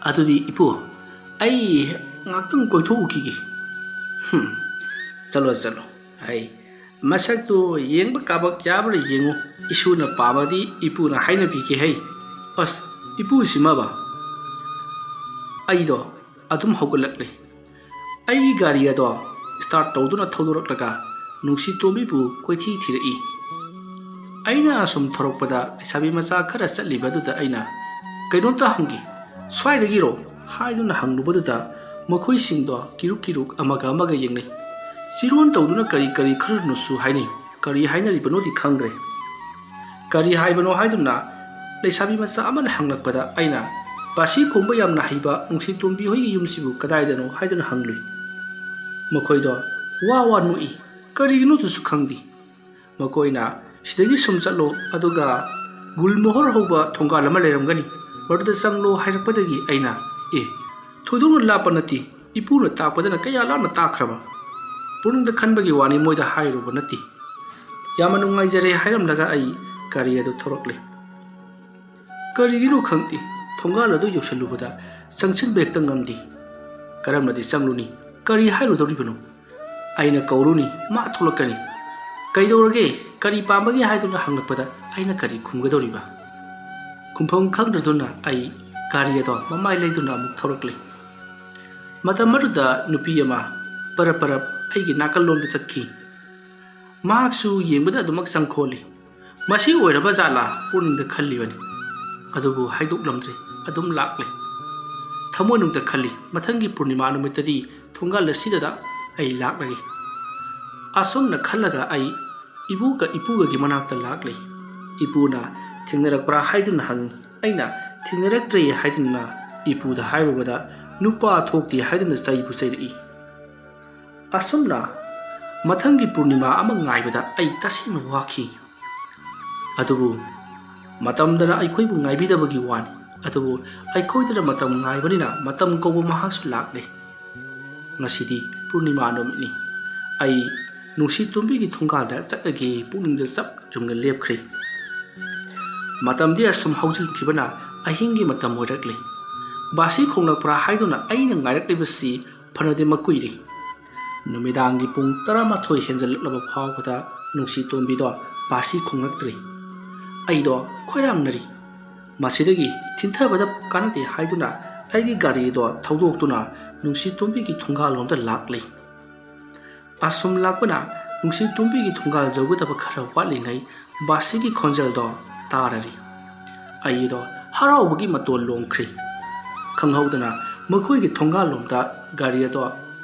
ꯑꯗꯨꯗꯤ ꯏꯄꯨ, ꯑꯩ ꯉꯥꯛꯇꯪ ꯀꯣꯏꯊꯣꯛꯎꯈꯤꯒꯦ꯫ ꯍꯨꯝ, ꯆꯠꯂꯣ, ꯆꯠꯂꯣ꯫ ꯑꯩ ꯃꯁꯛꯇꯨ ꯌꯦꯡꯕ ꯀꯥꯕꯛ ꯌꯥꯕ꯭ꯔꯥ ꯌꯦꯡꯉꯨ꯫ ꯏꯁꯨꯅ ꯄꯥꯝꯃꯗꯤ ꯏꯄꯨꯅ ꯍꯥꯏꯅꯕꯤꯒꯦ ꯍꯩ꯫ ꯑꯁ, ꯏꯄꯨꯁꯤꯃꯕ꯫ ꯑꯩꯗꯣ ꯑꯗꯨꯝ ꯍꯧꯒꯠꯂꯛꯂꯦ꯫ ꯑꯩꯒꯤ ꯒꯥꯔꯤ ꯑꯗꯣ start ꯇꯧꯗꯨꯅ ꯊꯧꯗꯣꯔꯛꯂꯒ ꯅꯨꯡꯁꯤ ꯇꯣꯝꯕꯤꯕꯨ ꯀꯣꯏꯊꯤ ꯊꯤꯔꯛꯏ꯫ ꯑꯩꯅ ꯑꯁꯨꯝ ꯊꯧꯔꯛꯄꯗ ꯂꯩꯁꯥꯕꯤ ꯃꯆꯥ ꯈꯔ ꯆꯠꯂꯤꯕ ꯑꯗꯨꯗ ꯑꯩꯅ "ꯀꯩꯅꯣꯝꯇ ꯍꯪꯒꯦ, ꯁ꯭ꯋꯥꯏꯗꯒꯤꯔꯣ?" ꯍꯥꯏꯗꯨꯅ ꯍꯪꯂꯨꯕꯗꯨꯗ ꯃꯈꯣꯏꯁꯤꯡꯗꯣ ꯀꯤꯔꯨꯛ ꯀꯤꯔꯨꯛ ꯑꯃꯒ ꯑꯃꯒ ꯌꯦꯡꯅꯩ꯫ ꯆꯤꯔꯣꯟ ꯇꯧꯗꯨꯅ ꯀꯔꯤ ꯀꯔꯤ ꯈꯔꯅꯁꯨ ꯍꯥꯏꯅꯩ꯫ ꯀꯔꯤ ꯍꯥꯏꯅꯔꯤꯕꯅꯣꯗꯤ ꯈꯪꯗ꯭ꯔꯦ꯫ ꯀꯔꯤ ꯍꯥꯏꯕꯅꯣ ꯍꯥꯏꯗꯨꯅ ꯂꯩꯁꯥꯕꯤ ꯃꯆꯥ ꯑꯃꯅ ꯍꯪꯂꯛꯄꯗ ꯑꯩꯅ, "ꯕꯥꯁꯤ ꯈꯣꯡꯕ ꯌꯥꯝꯅ ꯍꯩꯕ ꯅꯨꯡꯁꯤ ꯇꯣꯝꯕꯤ ꯍꯣꯏꯒꯤ ꯌꯨꯝꯁꯤꯕꯨ ꯀꯗꯥꯏꯗꯅꯣ?" ꯍꯥꯏꯗꯨꯅ ꯍꯪꯂꯨꯏ꯫ ꯃꯈꯣꯏꯗꯣ ꯋꯥ ꯋꯥ ꯅꯣꯛꯏ꯫ ꯀꯔꯤꯒꯤꯅꯣꯗꯨꯁꯨ ꯈꯪꯗꯦ꯫ ꯃꯈꯣꯏꯅ, "ꯁꯤꯗꯒꯤ ꯁꯨꯝ ꯆꯠꯂꯣ, ꯑꯗꯨꯒ ꯒꯨꯜꯃꯣꯍꯣꯔ ꯍꯧꯕ ꯊꯣꯡꯒꯥꯜ ꯑꯃ ꯂꯩꯔꯝꯒꯅꯤ, ꯃꯗꯨꯗ ꯆꯪꯂꯣ" ꯍꯥꯏꯔꯛꯄꯗꯒꯤ ꯑꯩꯅ, "ꯑꯦ, ꯊꯣꯏꯗꯣꯛꯅ ꯂꯥꯞꯄ ꯅꯠꯇꯦ, ꯏꯄꯨꯅ ꯇꯥꯛꯄꯗꯅ ꯀꯌꯥ ꯂꯥꯞꯅ ꯇꯥꯛꯈ꯭ꯔꯕ? ꯄꯨꯛꯅꯤꯡꯗ ꯈꯟꯕꯒꯤ ꯋꯥꯅꯤ, ꯃꯣꯏꯗ ꯍꯥꯏꯔꯨꯕ ꯅꯠꯇꯦ꯫ ꯌꯥꯝꯅ ꯅꯨꯡꯉꯥꯏꯖꯔꯦ" ꯍꯥꯏꯔꯝꯂꯒ ꯑꯩ ꯒꯥꯔꯤ ꯑꯗꯨ ꯊꯧꯔꯛꯂꯦ꯫ ꯀꯔꯤꯒꯤꯅꯣ ꯈꯪꯗꯦ, ꯊꯣꯡꯒꯥꯜ ꯑꯗꯨ ꯌꯧꯁꯤꯜꯂꯨꯕꯗ ꯆꯪꯁꯤꯟꯕ ꯍꯦꯛꯇ ꯉꯝꯗꯦ꯫ ꯀꯔꯝꯅꯗꯤ ꯆꯪꯂꯨꯅꯤ? ꯀꯔꯤ ꯍꯥꯏꯔꯨꯗꯧꯔꯤꯕꯅꯣ? ꯑꯩꯅ ꯀꯧꯔꯨꯅꯤ, ꯃꯥ ꯊꯣꯛꯂꯛꯀꯅꯤ꯫ "ꯀꯩꯗꯧꯔꯒꯦ? ꯀꯔꯤ ꯄꯥꯝꯕꯒꯦ?" ꯍꯥꯏꯗꯨꯅ ꯍꯪꯂꯛꯄꯗ ꯑꯩꯅ ꯀꯔꯤ ꯈꯨꯝꯒꯗꯧꯔꯤꯕ? ꯈꯨꯝꯐꯝ ꯈꯪꯗꯗꯨꯅ ꯑꯩ ꯒꯥꯔꯤ ꯑꯗꯣ ꯃꯃꯥꯏ ꯂꯩꯗꯨꯅ ꯑꯃꯨꯛ ꯊꯧꯔꯛꯂꯤ꯫ ꯃꯇꯝ ꯑꯗꯨꯗ ꯅꯨꯄꯤ ꯑꯃ ꯄꯔꯞ ꯄꯔꯞ ꯑꯩꯒꯤ ꯅꯥꯀꯜꯂꯣꯝꯗ ꯆꯠꯈꯤ꯫ ꯃꯍꯥꯛꯁꯨ ꯌꯦꯡꯕꯗ ꯑꯗꯨꯃꯛ ꯆꯪꯈꯣꯜꯂꯤ꯫ ꯃꯁꯤ ꯑꯣꯏꯔꯕ ꯖꯥꯠꯂꯥ ꯄꯨꯛꯅꯤꯡꯗ ꯈꯜꯂꯤꯕꯅꯤ꯫ ꯑꯗꯨꯕꯨ ꯍꯥꯏꯗꯣꯛꯂꯝꯗ꯭ꯔꯦ꯫ ꯑꯗꯨꯝ ꯂꯥꯛꯂꯦ꯫ ꯊꯃꯣꯏꯅꯨꯡꯗ ꯈꯜꯂꯤ, ꯃꯊꯪꯒꯤ ꯄꯨꯔꯅꯤꯃꯥ ꯅꯨꯃꯤꯠꯇꯗꯤ ꯊꯣꯡꯒꯥꯜ ꯑꯁꯤꯗꯗ ꯑꯩ ꯂꯥꯛꯂꯒꯦ꯫ ꯑꯁꯨꯝꯅ ꯈꯜꯂꯒ ꯑꯩ ꯏꯕꯨꯒ ꯏꯄꯨꯒꯒꯤ ꯃꯅꯥꯛꯇ ꯂꯥꯛꯂꯦ꯫ ꯏꯄꯨꯅ ꯊꯦꯡꯅꯔꯛꯄ꯭ꯔꯥ ꯍꯥꯏꯗꯨꯅ ꯍꯪꯉꯤ꯫ ꯑꯩꯅ ꯊꯦꯡꯅꯔꯛꯇ꯭ꯔꯦ ꯍꯥꯏꯗꯨꯅ ꯏꯄꯨꯗ ꯍꯥꯏꯔꯨꯕꯗ ꯅꯨꯄꯥ ꯊꯣꯛꯇꯦ ꯍꯥꯏꯗꯨꯅ ꯆꯩꯕꯨ ꯆꯩꯔꯛꯏ꯫ ꯑꯁꯨꯝꯅ ꯃꯊꯪꯒꯤ ꯄꯨꯔꯅꯤꯃꯥ ꯑꯃ ꯉꯥꯏꯕꯗ ꯑꯩ ꯇꯁꯦꯡꯅ ꯋꯥꯈꯤ꯫ ꯑꯗꯨꯕꯨ ꯃꯇꯝꯗꯅ ꯑꯩꯈꯣꯏꯕꯨ ꯉꯥꯏꯕꯤꯗꯕꯒꯤ ꯋꯥꯅꯤ꯫ ꯑꯗꯨꯕꯨ ꯑꯩꯈꯣꯏꯗꯅ ꯃꯇꯝ ꯉꯥꯏꯕꯅꯤꯅ ꯃꯇꯝ ꯀꯧꯕ ꯃꯍꯥꯛꯁꯨ ꯂꯥꯛꯂꯦ꯫ ꯉꯁꯤꯗꯤ ꯄꯨꯔꯅꯤꯃꯥ ꯅꯨꯃꯤꯠꯅꯤ꯫ ꯑꯩ ꯅꯨꯡꯁꯤ ꯇꯣꯝꯕꯤꯒꯤ ꯊꯣꯡꯒꯥꯜꯗ ꯆꯠꯂꯒꯦ ꯄꯨꯛꯅꯤꯡꯗ ꯆꯞ ꯌꯨꯡꯅ ꯂꯦꯞꯈ꯭ꯔꯦ꯫ ꯃꯇꯝꯗꯤ ꯑꯁꯨꯝ ꯍꯧꯖꯤꯟꯈꯤꯕꯅ ꯑꯍꯤꯡꯒꯤ ꯃꯇꯝ ꯑꯣꯏꯔꯛꯂꯦ꯫ ꯕꯥꯁꯤ ꯈꯣꯡꯂꯛꯄ꯭ꯔꯥ ꯍꯥꯏꯗꯨꯅ ꯑꯩꯅ ꯉꯥꯏꯔꯛꯂꯤꯕꯁꯤ ꯐꯅꯗꯤ ꯃꯀꯨꯏꯔꯦ꯫ ꯅꯨꯃꯤꯗꯥꯡꯒꯤ ꯄꯨꯡ ꯇꯔꯥꯃꯥꯊꯣꯏ ꯍꯦꯟꯖꯜꯂꯛꯂꯕ ꯐꯥꯎꯕꯗ ꯅꯨꯡꯁꯤ ꯇꯣꯝꯕꯤꯗꯣ ꯕꯥꯁꯤ ꯈꯣꯡꯂꯛꯇ꯭ꯔꯦ꯫ ꯑꯩꯗꯣ ꯈꯣꯏꯔꯥꯡꯅꯔꯤ꯫ ꯃꯁꯤꯗꯒꯤ ꯊꯤꯟꯊꯕꯗ ꯀꯥꯟꯅꯗꯦ ꯍꯥꯏꯗꯨꯅ ꯑꯩꯒꯤ ꯒꯥꯔꯤꯗꯣ ꯊꯧꯗꯣꯛꯇꯨꯅ ꯅꯨꯡꯁꯤ ꯇꯣꯝꯕꯤꯒꯤ ꯊꯣꯡꯒꯥꯜꯂꯣꯝꯗ ꯂꯥꯛꯂꯤ꯫ ꯑꯁꯨꯝ ꯂꯥꯛꯄꯅ ꯅꯨꯡꯁꯤ ꯇꯣꯝꯕꯤꯒꯤ ꯊꯣꯡꯒꯥꯜ ꯌꯧꯒꯗꯕ ꯈꯔ ꯋꯥꯠꯂꯤꯉꯩ ꯕꯥꯁꯤꯒꯤ ꯈꯣꯟꯖꯦꯜꯗꯣ ꯇꯥꯔꯔꯤ꯫ ꯑꯩꯗꯣ ꯍꯔꯥꯎꯕꯒꯤ ꯃꯇꯣꯟ ꯂꯣꯝꯈ꯭ꯔꯦ꯫ ꯈꯪꯍꯧꯗꯅ ꯃꯈꯣꯏꯒꯤ ꯊꯣꯡꯒꯥꯜꯂꯣꯝꯗ ꯒꯥꯔꯤ ꯑꯗꯣ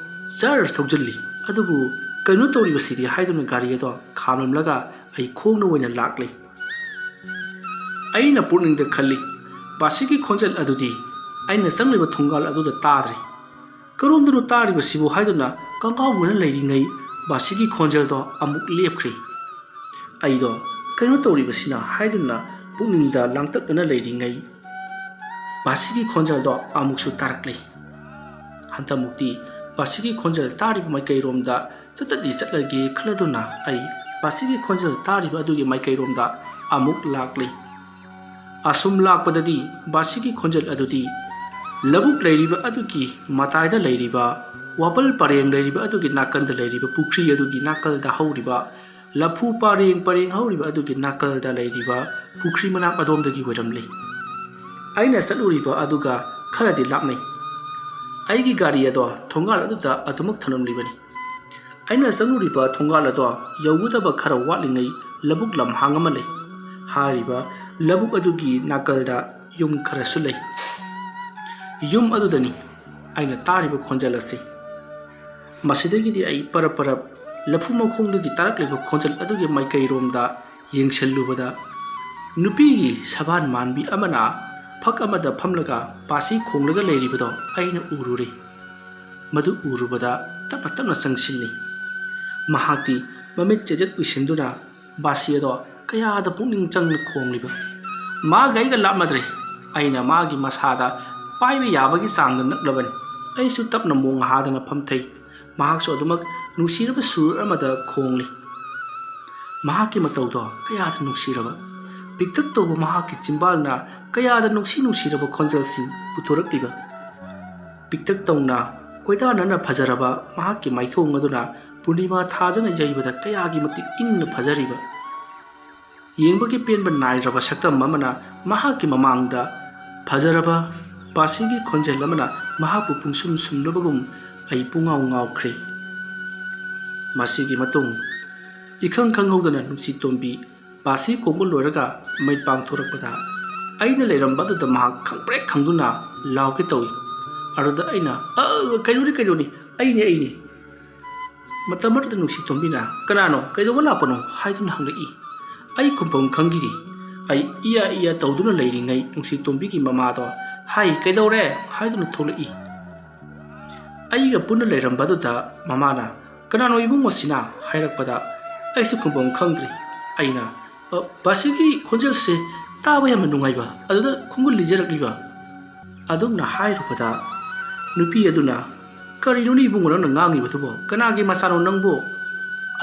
ꯖꯔ ꯊꯧꯖꯤꯜꯂꯤ꯫ ꯑꯗꯨꯕꯨ ꯀꯩꯅꯣ ꯇꯧꯔꯤꯕꯁꯤꯗꯤ ꯍꯥꯏꯗꯨꯅ ꯒꯥꯔꯤ ꯑꯗꯣ ꯈꯥꯝꯂꯝꯂꯒ ꯑꯩ ꯈꯣꯡꯅ ꯑꯣꯏꯅ ꯂꯥꯛꯂꯤ꯫ ꯑꯩꯅ ꯄꯨꯛꯅꯤꯡꯗ ꯈꯜꯂꯤ, ꯕꯥꯁꯤꯒꯤ ꯈꯣꯟꯖꯦꯜ ꯑꯗꯨꯗꯤ ꯑꯩꯅ ꯆꯪꯂꯤꯕ ꯊꯣꯡꯒꯥꯜ ꯑꯗꯨꯗ ꯇꯥꯗ꯭ꯔꯤ꯫ ꯀꯔꯣꯝꯗꯅꯣ ꯇꯥꯔꯤꯕꯁꯤꯕꯨ ꯍꯥꯏꯗꯨꯅ ꯀꯪꯒꯥꯎꯅꯅ ꯂꯩꯔꯤꯉꯩ ꯕꯥꯁꯤꯒꯤ ꯈꯣꯟꯖꯦꯜꯗꯣ ꯑꯃꯨꯛ ꯂꯦꯞꯈ꯭ꯔꯦ꯫ ꯑꯩꯗꯣ ꯀꯩꯅꯣ ꯇꯧꯔꯤꯕꯁꯤꯅ ꯍꯥꯏꯗꯨꯅ ꯄꯨꯛꯅꯤꯡꯗ ꯂꯥꯡꯇꯛꯅꯅ ꯂꯩꯔꯤꯉꯩ ꯕꯥꯁꯤꯒꯤ ꯈꯣꯟꯖꯦꯜꯗꯣ ꯑꯃꯨꯛꯁꯨ ꯇꯥꯔꯛꯂꯦ꯫ ꯍꯟꯗꯛꯃꯨꯛꯇꯤ ꯕꯥꯁꯤꯒꯤ ꯈꯣꯟꯖꯦꯜ ꯇꯥꯔꯤꯕ ꯃꯥꯏꯀꯩꯔꯣꯝꯗ ꯆꯠꯇꯗꯤ ꯆꯠꯂꯒꯦ ꯈꯜꯂꯗꯨꯅ ꯑꯩ ꯕꯥꯁꯤꯒꯤ ꯈꯣꯟꯖꯦꯜ ꯇꯥꯔꯤꯕ ꯑꯗꯨꯒꯤ ꯃꯥꯏꯀꯩꯔꯣꯝꯗ ꯑꯃꯨꯛ ꯂꯥꯛꯂꯤ꯫ ꯑꯁꯨꯝ ꯂꯥꯛꯄꯗꯗꯤ ꯕꯥꯁꯤꯒꯤ ꯈꯣꯟꯖꯦꯜ ꯑꯗꯨꯗꯤ ꯂꯧꯕꯨꯛ ꯂꯩꯔꯤꯕ ꯑꯗꯨꯒꯤ ꯃꯇꯥꯏꯗ ꯂꯩꯔꯤꯕ ꯋꯥꯄꯜ ꯄꯔꯦꯡ ꯂꯩꯔꯤꯕ ꯑꯗꯨꯒꯤ ꯅꯥꯀꯟꯗ ꯂꯩꯔꯤꯕ ꯄꯨꯈ꯭ꯔꯤ ꯑꯗꯨꯒꯤ ꯅꯥꯀꯜꯗ ꯍꯧꯔꯤꯕ ꯂꯐꯨ ꯄꯔꯦꯡ ꯄꯔꯦꯡ ꯍꯧꯔꯤꯕ ꯑꯗꯨꯒꯤ ꯅꯥꯀꯜꯗ ꯂꯩꯔꯤꯕ ꯄꯨꯈ꯭ꯔꯤ ꯃꯅꯥꯛ ꯑꯗꯣꯝꯗꯒꯤ ꯑꯣꯏꯔꯝꯂꯦ꯫ ꯑꯩꯅ ꯆꯠꯂꯨꯔꯤꯕ ꯑꯗꯨꯒ ꯈꯔꯗꯤ ꯂꯥꯞꯅꯩ꯫ ꯑꯩꯒꯤ ꯒꯥꯔꯤ ꯑꯗꯣ ꯊꯣꯡꯒꯥꯜ ꯑꯗꯨꯗ ꯑꯗꯨꯃꯛ ꯊꯝꯂꯝꯂꯤꯕꯅꯤ꯫ ꯑꯩꯅ ꯆꯪꯂꯨꯔꯤꯕ ꯊꯣꯡꯒꯥꯜ ꯑꯗꯣ ꯌꯧꯒꯗꯕ ꯈꯔ ꯋꯥꯠꯂꯤꯉꯩ ꯂꯧꯕꯨꯛ ꯂꯝꯍꯥꯡ ꯑꯃ ꯂꯩ꯫ ꯍꯥꯏꯔꯤꯕ ꯂꯧꯕꯨꯛ ꯑꯗꯨꯒꯤ ꯅꯥꯀꯜꯗ ꯌꯨꯝ ꯈꯔꯁꯨ ꯂꯩ꯫ ꯌꯨꯝ ꯑꯗꯨꯗꯅꯤ ꯑꯩꯅ ꯇꯥꯔꯤꯕ ꯈꯣꯟꯖꯦꯜ ꯑꯁꯤ꯫ ꯃꯁꯤꯗꯒꯤꯗꯤ ꯑꯩ ꯄꯔꯞ ꯄꯔꯞ ꯂꯐꯨ ꯃꯈꯣꯡꯗꯒꯤ ꯇꯥꯔꯛꯂꯤꯕ ꯈꯣꯟꯖꯦꯜ ꯑꯗꯨꯒꯤ ꯃꯥꯏꯀꯩꯔꯣꯝꯗ ꯌꯦꯡꯁꯤꯜꯂꯨꯕꯗ, ꯅꯨꯄꯤꯒꯤ ꯁꯕꯥꯟ ꯃꯥꯟꯕꯤ ꯑꯃꯅ ꯐꯛ ꯑꯃꯗ ꯐꯝꯂꯒ ꯕꯥꯁꯤ ꯈꯣꯡꯂꯒ ꯂꯩꯔꯤꯕꯗꯣ ꯑꯩꯅ ꯎꯔꯨꯔꯦ꯫ ꯃꯗꯨ ꯎꯔꯨꯕꯗ ꯇꯞꯅ ꯇꯞꯅ ꯆꯪꯁꯤꯜꯂꯤ꯫ ꯃꯍꯥꯛꯇꯤ ꯃꯃꯤꯠ ꯆꯦꯖꯠ ꯎꯏꯁꯤꯟꯗꯨꯅ ꯕꯥꯁꯤ ꯑꯗꯣ ꯀꯌꯥꯗ ꯄꯨꯛꯅꯤꯡ ꯆꯪꯅ ꯈꯣꯡꯂꯤꯕ꯫ ꯃꯥꯒ ꯑꯩꯒ ꯂꯥꯞꯅꯗ꯭ꯔꯦ꯫ ꯑꯩꯅ ꯃꯥꯒꯤ ꯃꯁꯥꯗ ꯄꯥꯏꯕ ꯌꯥꯕꯒꯤ ꯆꯥꯡꯗ ꯅꯛꯂꯕꯅꯤ꯫ ꯑꯩꯁꯨ ꯇꯞꯅ ꯃꯣꯡ ꯍꯥꯗꯅ ꯐꯝꯊꯩ꯫ ꯃꯍꯥꯛꯁꯨ ꯑꯗꯨꯃꯛ ꯅꯨꯡꯁꯤꯔꯕ ꯁꯨꯔ ꯑꯃꯗ ꯈꯣꯡꯂꯤ꯫ ꯃꯍꯥꯛꯀꯤ ꯃꯇꯧꯗꯣ ꯀꯌꯥꯗ ꯅꯨꯡꯁꯤꯔꯕ, ꯄꯤꯛꯇꯛ ꯇꯧꯕ ꯃꯍꯥꯛꯀꯤ ꯆꯤꯝꯕꯥꯜꯅ ꯀꯌꯥꯗ ꯅꯨꯡꯁꯤ ꯅꯨꯡꯁꯤꯔꯕ ꯈꯣꯟꯖꯦꯜꯁꯤꯡ ꯄꯨꯊꯣꯔꯛꯂꯤꯕ꯫ ꯄꯤꯛꯇꯛ ꯇꯧꯅ ꯀꯣꯏꯗꯥꯅꯅ ꯐꯖꯔꯕ ꯃꯍꯥꯛꯀꯤ ꯃꯥꯏꯊꯣꯡ ꯑꯗꯨꯅ ꯄꯨꯔꯅꯤꯃꯥ ꯊꯥꯖꯅ ꯌꯩꯕꯗ ꯀꯌꯥꯒꯤ ꯃꯇꯤꯛ ꯏꯪꯅ ꯐꯖꯔꯤꯕ꯫ ꯌꯦꯡꯕꯒꯤ ꯄꯦꯟꯕ ꯅꯥꯏꯗ꯭ꯔꯕ ꯁꯛꯇꯝ ꯑꯃꯅ ꯃꯍꯥꯛꯀꯤ ꯃꯃꯥꯡꯗ ꯐꯖꯔꯕ ꯕꯥꯁꯤꯒꯤ ꯈꯣꯟꯖꯦꯜ ꯑꯃꯅ ꯃꯍꯥꯛꯄꯨ ꯄꯨꯡꯁꯨꯝ ꯁꯨꯝꯂꯕꯒꯨꯝ ꯑꯩ ꯄꯨꯡꯉꯥꯎ ꯉꯥꯎꯈ꯭ꯔꯦ꯫ ꯃꯁꯤꯒꯤ ꯃꯇꯨꯡ ꯏꯈꯪ ꯈꯪꯍꯧꯗꯅ ꯅꯨꯡꯁꯤꯇꯣꯝꯕꯤ ꯕꯥꯁꯤ ꯈꯣꯡꯕ ꯂꯣꯏꯔꯒ ꯃꯩ ꯄꯥꯡꯊꯣꯔꯛꯄꯗ ꯑꯩꯅ ꯂꯩꯔꯝꯕ ꯑꯗꯨꯗ ꯃꯍꯥꯛ ꯈꯪꯄ꯭ꯔꯦꯛ ꯈꯪꯗꯨꯅ ꯂꯥꯎꯒꯦ ꯇꯧꯏ꯫ ꯑꯗꯨꯗ ꯑꯩꯅ, "ꯑ, ꯀꯩꯅꯣꯅꯤ, ꯀꯩꯅꯣꯅꯤ, ꯑꯩꯅꯦ, ꯑꯩꯅꯦ"꯫ ꯃꯇꯝ ꯑꯗꯨꯗ ꯅꯨꯡꯁꯤꯇꯣꯝꯕꯤꯅ, "ꯀꯅꯥꯅꯣ? ꯀꯩꯗꯧꯕ ꯂꯥꯛꯄꯅꯣ?" ꯍꯥꯏꯗꯨꯅ ꯍꯪꯂꯛꯏ꯫ ꯑꯩ ꯈꯨꯝꯐꯝ ꯈꯪꯈꯤꯗꯦ꯫ ꯑꯩ ꯏꯌꯥ ꯏꯌꯥ ꯇꯧꯗꯨꯅ ꯂꯩꯔꯤꯉꯩ ꯅꯨꯡꯁꯤꯇꯣꯝꯕꯤꯒꯤ ꯃꯃꯥꯗꯣ, "ꯍꯥꯏ, ꯀꯩꯗꯧꯔꯦ?" ꯍꯥꯏꯗꯨꯅ ꯊꯣꯛꯂꯛꯏ꯫ ꯑꯩꯒ ꯄꯨꯟꯅ ꯂꯩꯔꯝꯕꯗꯨꯗ ꯃꯃꯥꯅ, "ꯀꯅꯥꯅꯣ ꯏꯕꯨꯡꯉꯣꯁꯤꯅ?" ꯍꯥꯏꯔꯛꯄꯗ ꯑꯩꯁꯨ ꯈꯨꯝꯐꯝ ꯈꯪꯗ꯭ꯔꯦ꯫ ꯑꯩꯅ, "ꯑ, ꯕꯥꯁꯤꯒꯤ ꯈꯣꯟꯖꯦꯜꯁꯦ ꯇꯥꯕ ꯌꯥꯝꯅ ꯅꯨꯡꯉꯥꯏꯕ, ꯑꯗꯨꯗ ꯈꯣꯡꯒꯨꯜ ꯂꯤꯖꯔꯛꯂꯤꯕ"꯫ ꯑꯗꯨꯝꯅ ꯍꯥꯏꯔꯨꯕꯗ ꯅꯨꯄꯤ ꯑꯗꯨꯅ, "ꯀꯔꯤꯅꯣꯅꯦ ꯏꯕꯨꯡꯉꯣ ꯅꯪꯅ ꯉꯥꯡꯉꯤꯕꯗꯨꯕꯣ? ꯀꯅꯥꯒꯤ ꯃꯆꯥꯅꯣ ꯅꯪꯕꯣ?"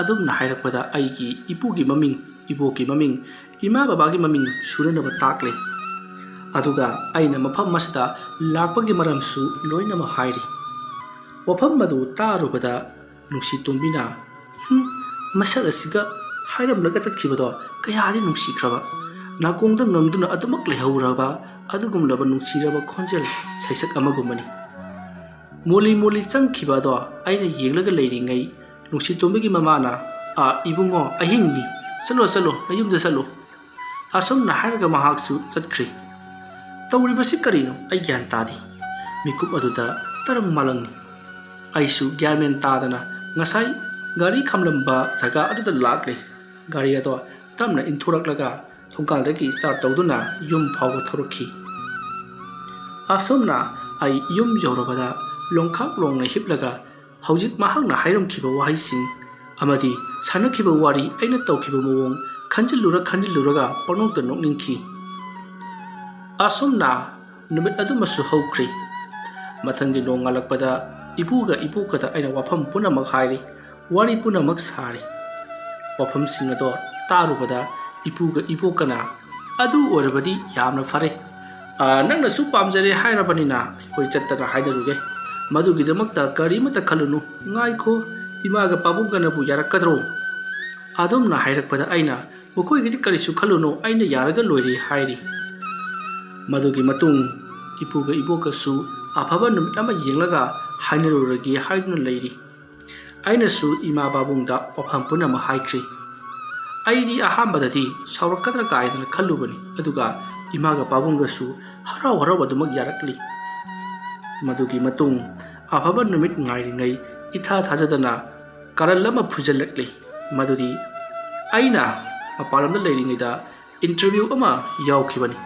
ꯑꯗꯨꯝꯅ ꯍꯥꯏꯔꯛꯄꯗ ꯑꯩꯒꯤ ꯏꯄꯨꯒꯤ ꯃꯃꯤꯡ, ꯏꯕꯣꯛꯀꯤ ꯃꯃꯤꯡ, ꯏꯃꯥ ꯕꯕꯥꯒꯤ ꯃꯃꯤꯡ ꯁꯨꯅꯅꯕ ꯇꯥꯛꯂꯦ꯫ ꯑꯗꯨꯒ ꯑꯩꯅ ꯃꯐꯝ ꯑꯁꯤꯗ ꯂꯥꯛꯄꯒꯤ ꯃꯔꯝꯁꯨ ꯂꯣꯏꯅꯃꯛ ꯍꯥꯏꯔꯤ꯫ ꯋꯥꯐꯝ ꯑꯗꯨ ꯇꯥꯔꯨꯕꯗ ꯅꯨꯡꯁꯤꯇꯣꯝꯕꯤꯅ, "ꯍꯨꯝ, ꯃꯁꯛ ꯑꯁꯤꯒ ꯍꯥꯏꯔꯝꯂꯒ ꯆꯠꯈꯤꯕꯗꯣ ꯀꯌꯥꯗꯤ ꯅꯨꯡꯁꯤꯈ꯭ꯔꯕ!" ꯅꯥꯀꯣꯡꯗ ꯉꯪꯗꯨꯅ ꯑꯗꯨꯃꯛ ꯂꯩꯍꯧꯔꯕ ꯑꯗꯨꯒꯨꯝꯂꯕ ꯅꯨꯡꯁꯤꯔꯕ ꯈꯣꯟꯖꯦꯜ ꯁꯩꯁꯛ ꯑꯃꯒꯨꯝꯕꯅꯤ꯫ ꯃꯣꯂꯤ ꯃꯣꯂꯤ ꯆꯪꯈꯤꯕ ꯑꯗꯣ ꯑꯩꯅ ꯌꯦꯡꯂꯒ ꯂꯩꯔꯤꯉꯩ, ꯅꯨꯡꯁꯤꯇꯣꯝꯕꯤꯒꯤ ꯃꯃꯥꯅ, "ꯑꯥ, ꯏꯕꯨꯡꯉꯣ, ꯑꯍꯤꯡꯅꯤ, ꯆꯠꯂꯣ, ꯆꯠꯂꯣ, ꯅꯌꯨꯝꯗ ꯆꯠꯂꯣ," ꯑꯁꯨꯝꯅ ꯍꯥꯏꯔꯒ ꯃꯍꯥꯛꯁꯨ ꯆꯠꯈ꯭ꯔꯤ꯫ ꯇꯧꯔꯤꯕꯁꯤ ꯀꯔꯤꯅꯣ? ꯑꯩ ꯒ꯭ꯌꯥꯟ ꯇꯥꯗꯦ꯫ ꯃꯤꯀꯨꯞ ꯑꯗꯨꯗ ꯇꯔꯪ ꯃꯥꯂꯪꯅꯤ꯫ ꯑꯩꯁꯨ ꯒ꯭ꯌꯥꯟ ꯃꯦꯟ ꯇꯥꯗꯅ ꯉꯁꯥꯏ ꯒꯥꯔꯤ ꯈꯥꯝꯂꯝꯕ ꯖꯒꯥ ꯑꯗꯨꯗ ꯂꯥꯛꯂꯦ꯫ ꯒꯥꯔꯤ ꯑꯗꯣ ꯇꯞꯅ ꯏꯟꯊꯣꯔꯛꯂꯒ ꯊꯣꯡꯒꯥꯜꯗꯒꯤ start ꯇꯧꯗꯨꯅ ꯌꯨꯝ ꯐꯥꯎꯕ ꯊꯧꯔꯛꯈꯤ꯫ ꯑꯁꯨꯝꯅ ꯑꯩ ꯌꯨꯝ ꯌꯧꯔꯕꯗ ꯂꯣꯡꯈꯥꯛ ꯂꯣꯡꯅ ꯍꯤꯞꯂꯒ ꯍꯧꯖꯤꯛ ꯃꯍꯥꯛꯅ ꯍꯥꯏꯔꯝꯈꯤꯕ ꯋꯥꯍꯩꯁꯤꯡ ꯑꯃꯗꯤ ꯁꯥꯟꯅꯈꯤꯕ ꯋꯥꯔꯤ, ꯑꯩꯅ ꯇꯧꯈꯤꯕ ꯃꯑꯣꯡ ꯈꯟꯖꯤꯜꯂꯨꯔ ꯈꯟꯖꯤꯜꯂꯨꯔꯒ ꯄꯪꯅꯣꯛꯇ ꯅꯣꯛꯅꯤꯡꯈꯤ꯫ ꯑꯁꯨꯝꯅ ꯅꯨꯃꯤꯠ ꯑꯗꯨꯃꯁꯨ ꯍꯧꯈ꯭ꯔꯦ꯫ ꯃꯊꯪꯒꯤ ꯅꯣꯡꯉꯥꯜꯂꯛꯄꯗ ꯏꯄꯨꯒ ꯏꯕꯣꯛꯀꯗ ꯑꯩꯅ ꯋꯥꯐꯝ ꯄꯨꯝꯅꯃꯛ ꯍꯥꯏꯔꯤ, ꯋꯥꯔꯤ ꯄꯨꯝꯅꯃꯛ ꯁꯥꯔꯤ꯫ ꯋꯥꯐꯝꯁꯤꯡ ꯑꯗꯣ ꯇꯥꯔꯨꯕꯗ ꯏꯄꯨꯒ ꯏꯕꯣꯛꯀꯅ, "ꯑꯗꯨ ꯑꯣꯏꯔꯕꯗꯤ ꯌꯥꯝꯅ ꯐꯔꯦ꯫ ꯑꯥ, ꯅꯪꯅꯁꯨ ꯄꯥꯝꯖꯔꯦ ꯍꯥꯏꯔꯕꯅꯤꯅ ꯑꯩꯈꯣꯏ ꯆꯠꯇꯅ ꯍꯥꯏꯅꯔꯨꯒꯦ꯫ ꯃꯗꯨꯒꯤꯗꯃꯛꯇ ꯀꯔꯤꯃꯠꯇ ꯈꯜꯂꯨꯅꯨ꯫ ꯉꯥꯏꯈꯣ, ꯏꯃꯥꯒ ꯄꯥꯕꯨꯡꯒꯅꯕꯨ ꯌꯥꯔꯛꯀꯗ꯭ꯔꯣ?" ꯑꯗꯨꯝꯅ ꯍꯥꯏꯔꯛꯄꯗ ꯑꯩꯅ, "ꯃꯈꯣꯏꯒꯤꯗꯤ ꯀꯔꯤꯁꯨ ꯈꯜꯂꯨꯅꯨ, ꯑꯩꯅ ꯌꯥꯔꯒ ꯂꯣꯏꯔꯦ" ꯍꯥꯏꯔꯤ꯫ ꯃꯗꯨꯒꯤ ꯃꯇꯨꯡ ꯏꯄꯨꯒ ꯏꯕꯣꯛꯀꯁꯨ ꯑꯐꯕ ꯅꯨꯃꯤꯠ ꯑꯃ ꯌꯦꯡꯂꯒ ꯍꯥꯏꯅꯔꯨꯔꯒꯦ ꯍꯥꯏꯗꯨꯅ ꯂꯩꯔꯤ꯫ ꯑꯩꯅꯁꯨ ꯏꯃꯥ ꯄꯥꯕꯨꯡꯗ ꯋꯥꯐꯝ ꯄꯨꯝꯅꯃꯛ ꯍꯥꯏꯈ꯭ꯔꯤ꯫ ꯑꯩꯗꯤ ꯑꯍꯥꯟꯕꯗꯗꯤ ꯁꯥꯎꯔꯛꯀꯗ꯭ꯔꯥ ꯀꯥꯏꯗꯅ ꯈꯜꯂꯨꯕꯅꯤ, ꯑꯗꯨꯒ ꯏꯃꯥꯒ ꯄꯥꯕꯨꯡꯒꯁꯨ ꯍꯔꯥꯎ ꯍꯔꯥꯎ ꯑꯗꯨꯃꯛ ꯌꯥꯔꯛꯂꯤ꯫ ꯃꯗꯨꯒꯤ ꯃꯇꯨꯡ ꯑꯐꯕ ꯅꯨꯃꯤꯠ ꯉꯥꯏꯔꯤꯉꯩ ꯏꯊꯥ ꯊꯥꯖꯗꯅ ꯀꯔꯟ ꯑꯃ ꯐꯨꯖꯜꯂꯛꯂꯤ꯫ ꯃꯗꯨꯗꯤ ꯑꯩꯅ ꯃꯄꯥꯟ ꯂꯝꯗ ꯂꯩꯔꯤꯉꯩꯗ interview ꯑꯃ ꯌꯥꯎꯈꯤꯕꯅꯤ꯫